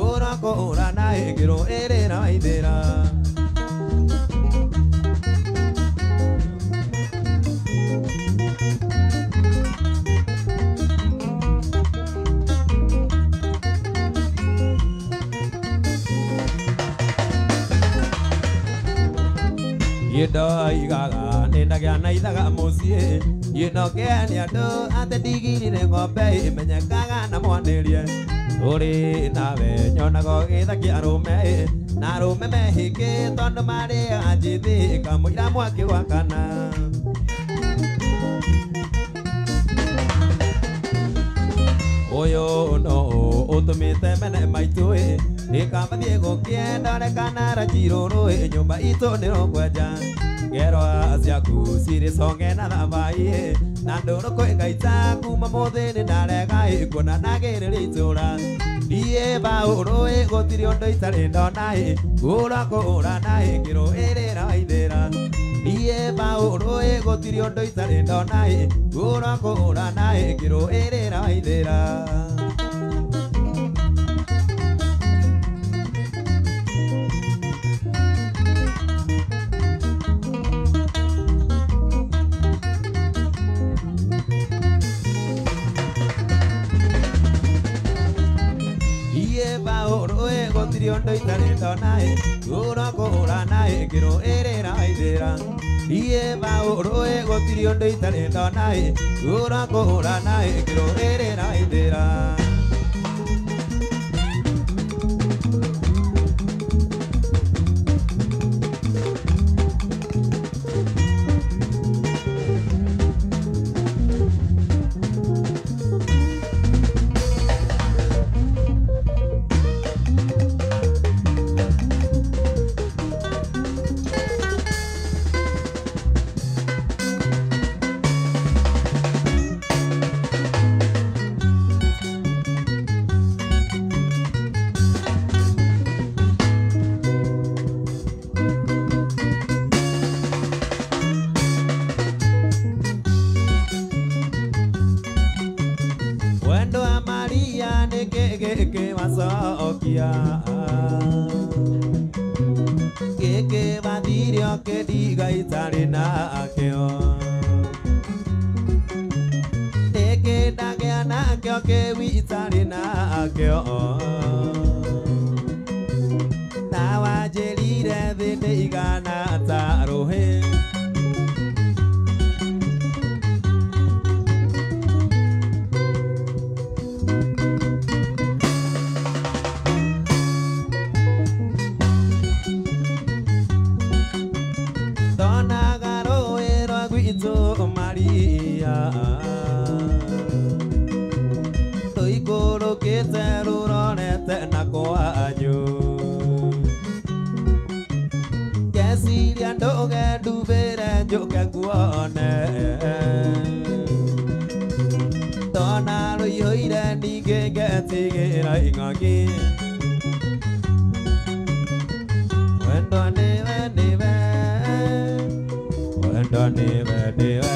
A: ũra kũhũrana ĩ ngĩrũĩrĩra waithĩra Ndoigaga nĩndagĩa na ithaga mũciĩ nyinokea nĩ andũ atĩ ndigirire ng'ombe ĩmenyekaga na mwanĩrie tũrĩ nawe nyonaga ũgĩthakia arũme na arũme mehĩkĩ tondũ marĩaga njĩthĩ kamũira mwaki gwakana ũyũ no ũtũmĩte mene maitũ ĩ nĩkamathiĩ gũkĩendore kana ranjirũrũ ĩ nyũmba itũ nĩrũkwenja ngerwa ciaku cirĩ conge na thabai ĩ na ndũrũ kwĩngaita kuma mũthĩ nĩndarega ĩ kuona ndagĩrĩria itũra niĩ Paũlũ ĩ gũtirĩ ũndũ itarĩ ndona ĩ ngũra kũhũrana ĩ ngĩrũĩrĩra waithĩra niĩ Paũlũ ĩ gũtirĩ ũndũ itarĩ ndona ĩ ngũra kũhũrana ĩ ngĩrũĩrĩra waithĩra Gũtirĩ ũndũ itarĩ ndona ĩ ngũra kũhũrana ĩ ngĩrũĩrĩra waithĩra niĩ Paũlũ ĩ gũtirĩ ũndũ itarĩ ndona ĩ ngũra kũhũrana ĩ ngĩrũĩrĩra waithĩra Wendo wa Maria nĩ gĩkĩ wacokia gĩkĩ wathirio kĩndiga itarĩ nakĩo nĩkĩ ndagĩa nakĩo kĩu itarĩ nakĩo na wanjĩrire thĩ ndĩigana ta rũhĩ Maria tũikũrũkĩte rũrorete na kwanyu ngeciria ndũge ndubĩre njũke nguone ndona rũihũire ningĩ ngetigĩra ing'ang'i wendo nĩwe nĩwe wendo nĩwe nĩwe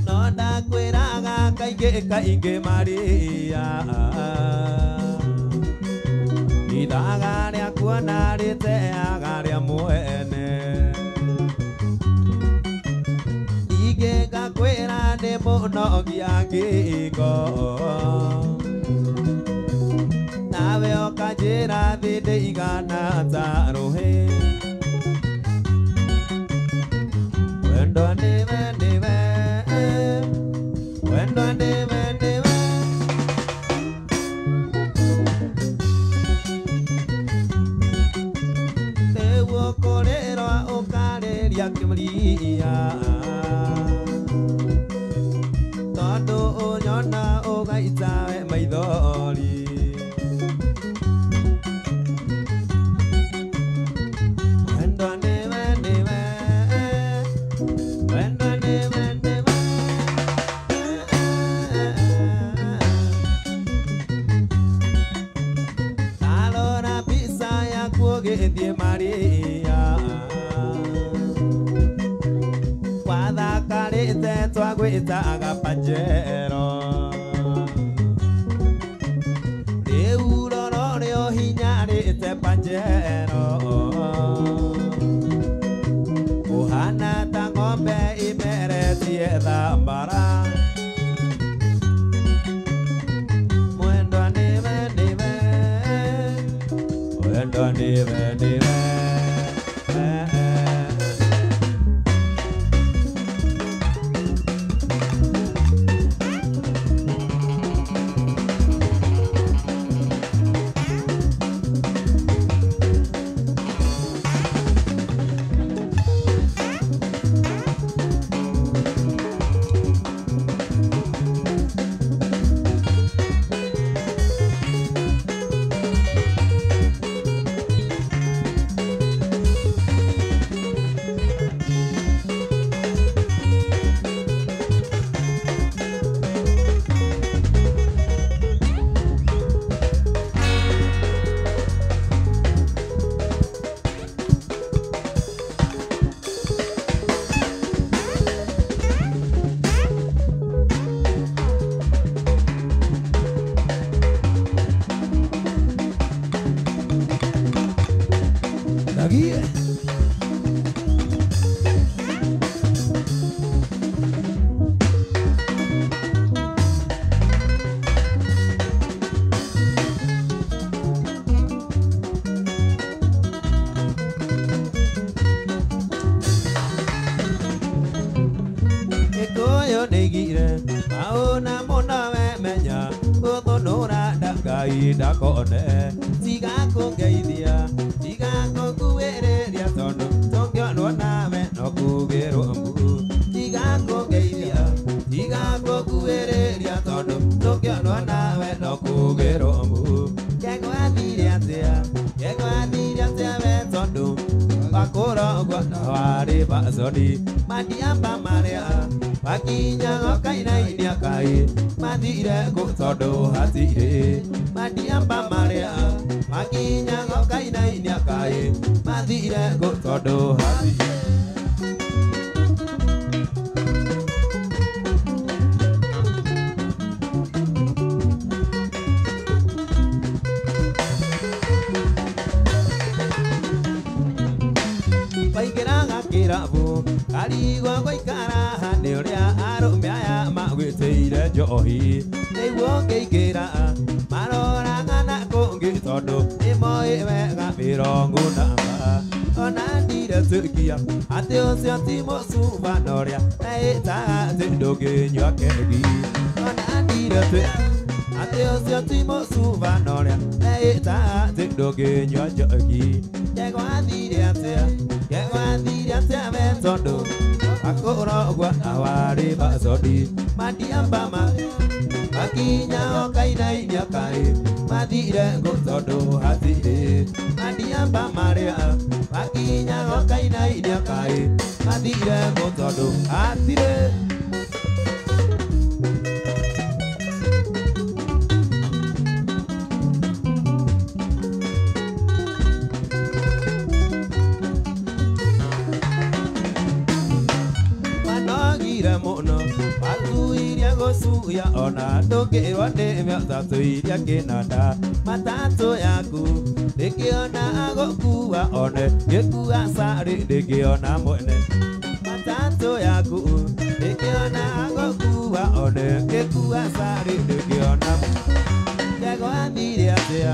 A: no ndakwĩraga kaingĩ kaingĩ Maria ithaga rĩa kuona rĩteaga rĩa mwene ningĩ ngakwĩra nĩ mũnogia ngĩko nawe ũkanjĩra thĩ ndĩigana ta rũhĩ Mwendwa nĩwe nĩwe, mwendwa nĩwe nĩwe. Nĩguo kũrĩrwo ũkarĩria kĩmũria, tondũ ũnyona ũgaita we maithori. Mwendwa nĩwe nĩwe, mwendwa nĩwe nĩwe. Ndarora mbica yaku ũgĩthiĩ Maria, wathakarĩte twagwĩtaga Pajero. Rĩu rora ũrĩa ũhinyarĩte Pajero, ũhana ta ng'ombe imeretie thambara. Mwendwa nĩwe nĩwe, mwendwa nĩwe nĩwe. Lagi. Gĩkũyũ nĩigire maũna mũno we menya, gũthũnũra ndangai ndakone. Tiga kũngeithia, tiga kũnguĩrĩria, tondũ tũngĩonwo nawe no kugĩrwo mbu. Tiga kũngeithia, tiga kũnguĩrĩria, tondũ tũngĩonwo nawe no kugĩrwo mbu. Kegwathire atĩa, kegwathire atĩa we, tondũ wakũrogwo na warĩ baconi. Mandiamba marĩa makinyaga kainainia kai, mathire kũ tondũ hatirĩ. Mandiamba marĩa makinyaga kainainia kai, mathire kũ tondũ hatirĩ. Waingĩraga kĩrabu karigwo gũikara haha nĩ ũrĩa arũme aya magwĩtĩire njohi. Nĩguo ngĩingĩra maroraga na kũngĩ, tondũ nĩmoĩ wega mĩrongo namba. Ona ndiretĩkia atĩ ũcio ti mũcuba na ũrĩa meĩtaga atĩ ndũngĩnyua kegi. Ona ndiretĩkia atĩ ũcio ti mũcuba na ũrĩa meĩtaga atĩ ndũngĩnyua njohi. Kegwathire atĩa, kegwathire atĩa we, tondũ akũrogwo na warĩ baconi. Mandiamba ma makinya okainainia kai, mathire ngũ tondũ hatirĩ. Mandiamba marĩa makinya okainainia kai, mathire ngũ tondũ hatirĩ. Manogire mũno matuirie gũcuya, ona ndũngĩrwo nĩ mĩtatũ iria kĩnanda. Matatũ yaku ndĩkĩona agũkua, one ngĩkua carĩ ndĩngĩona mwene. Matatũ yaku ndĩkĩona agũkua, one ngĩkua carĩ ndĩngĩona. Kegwathire atĩa,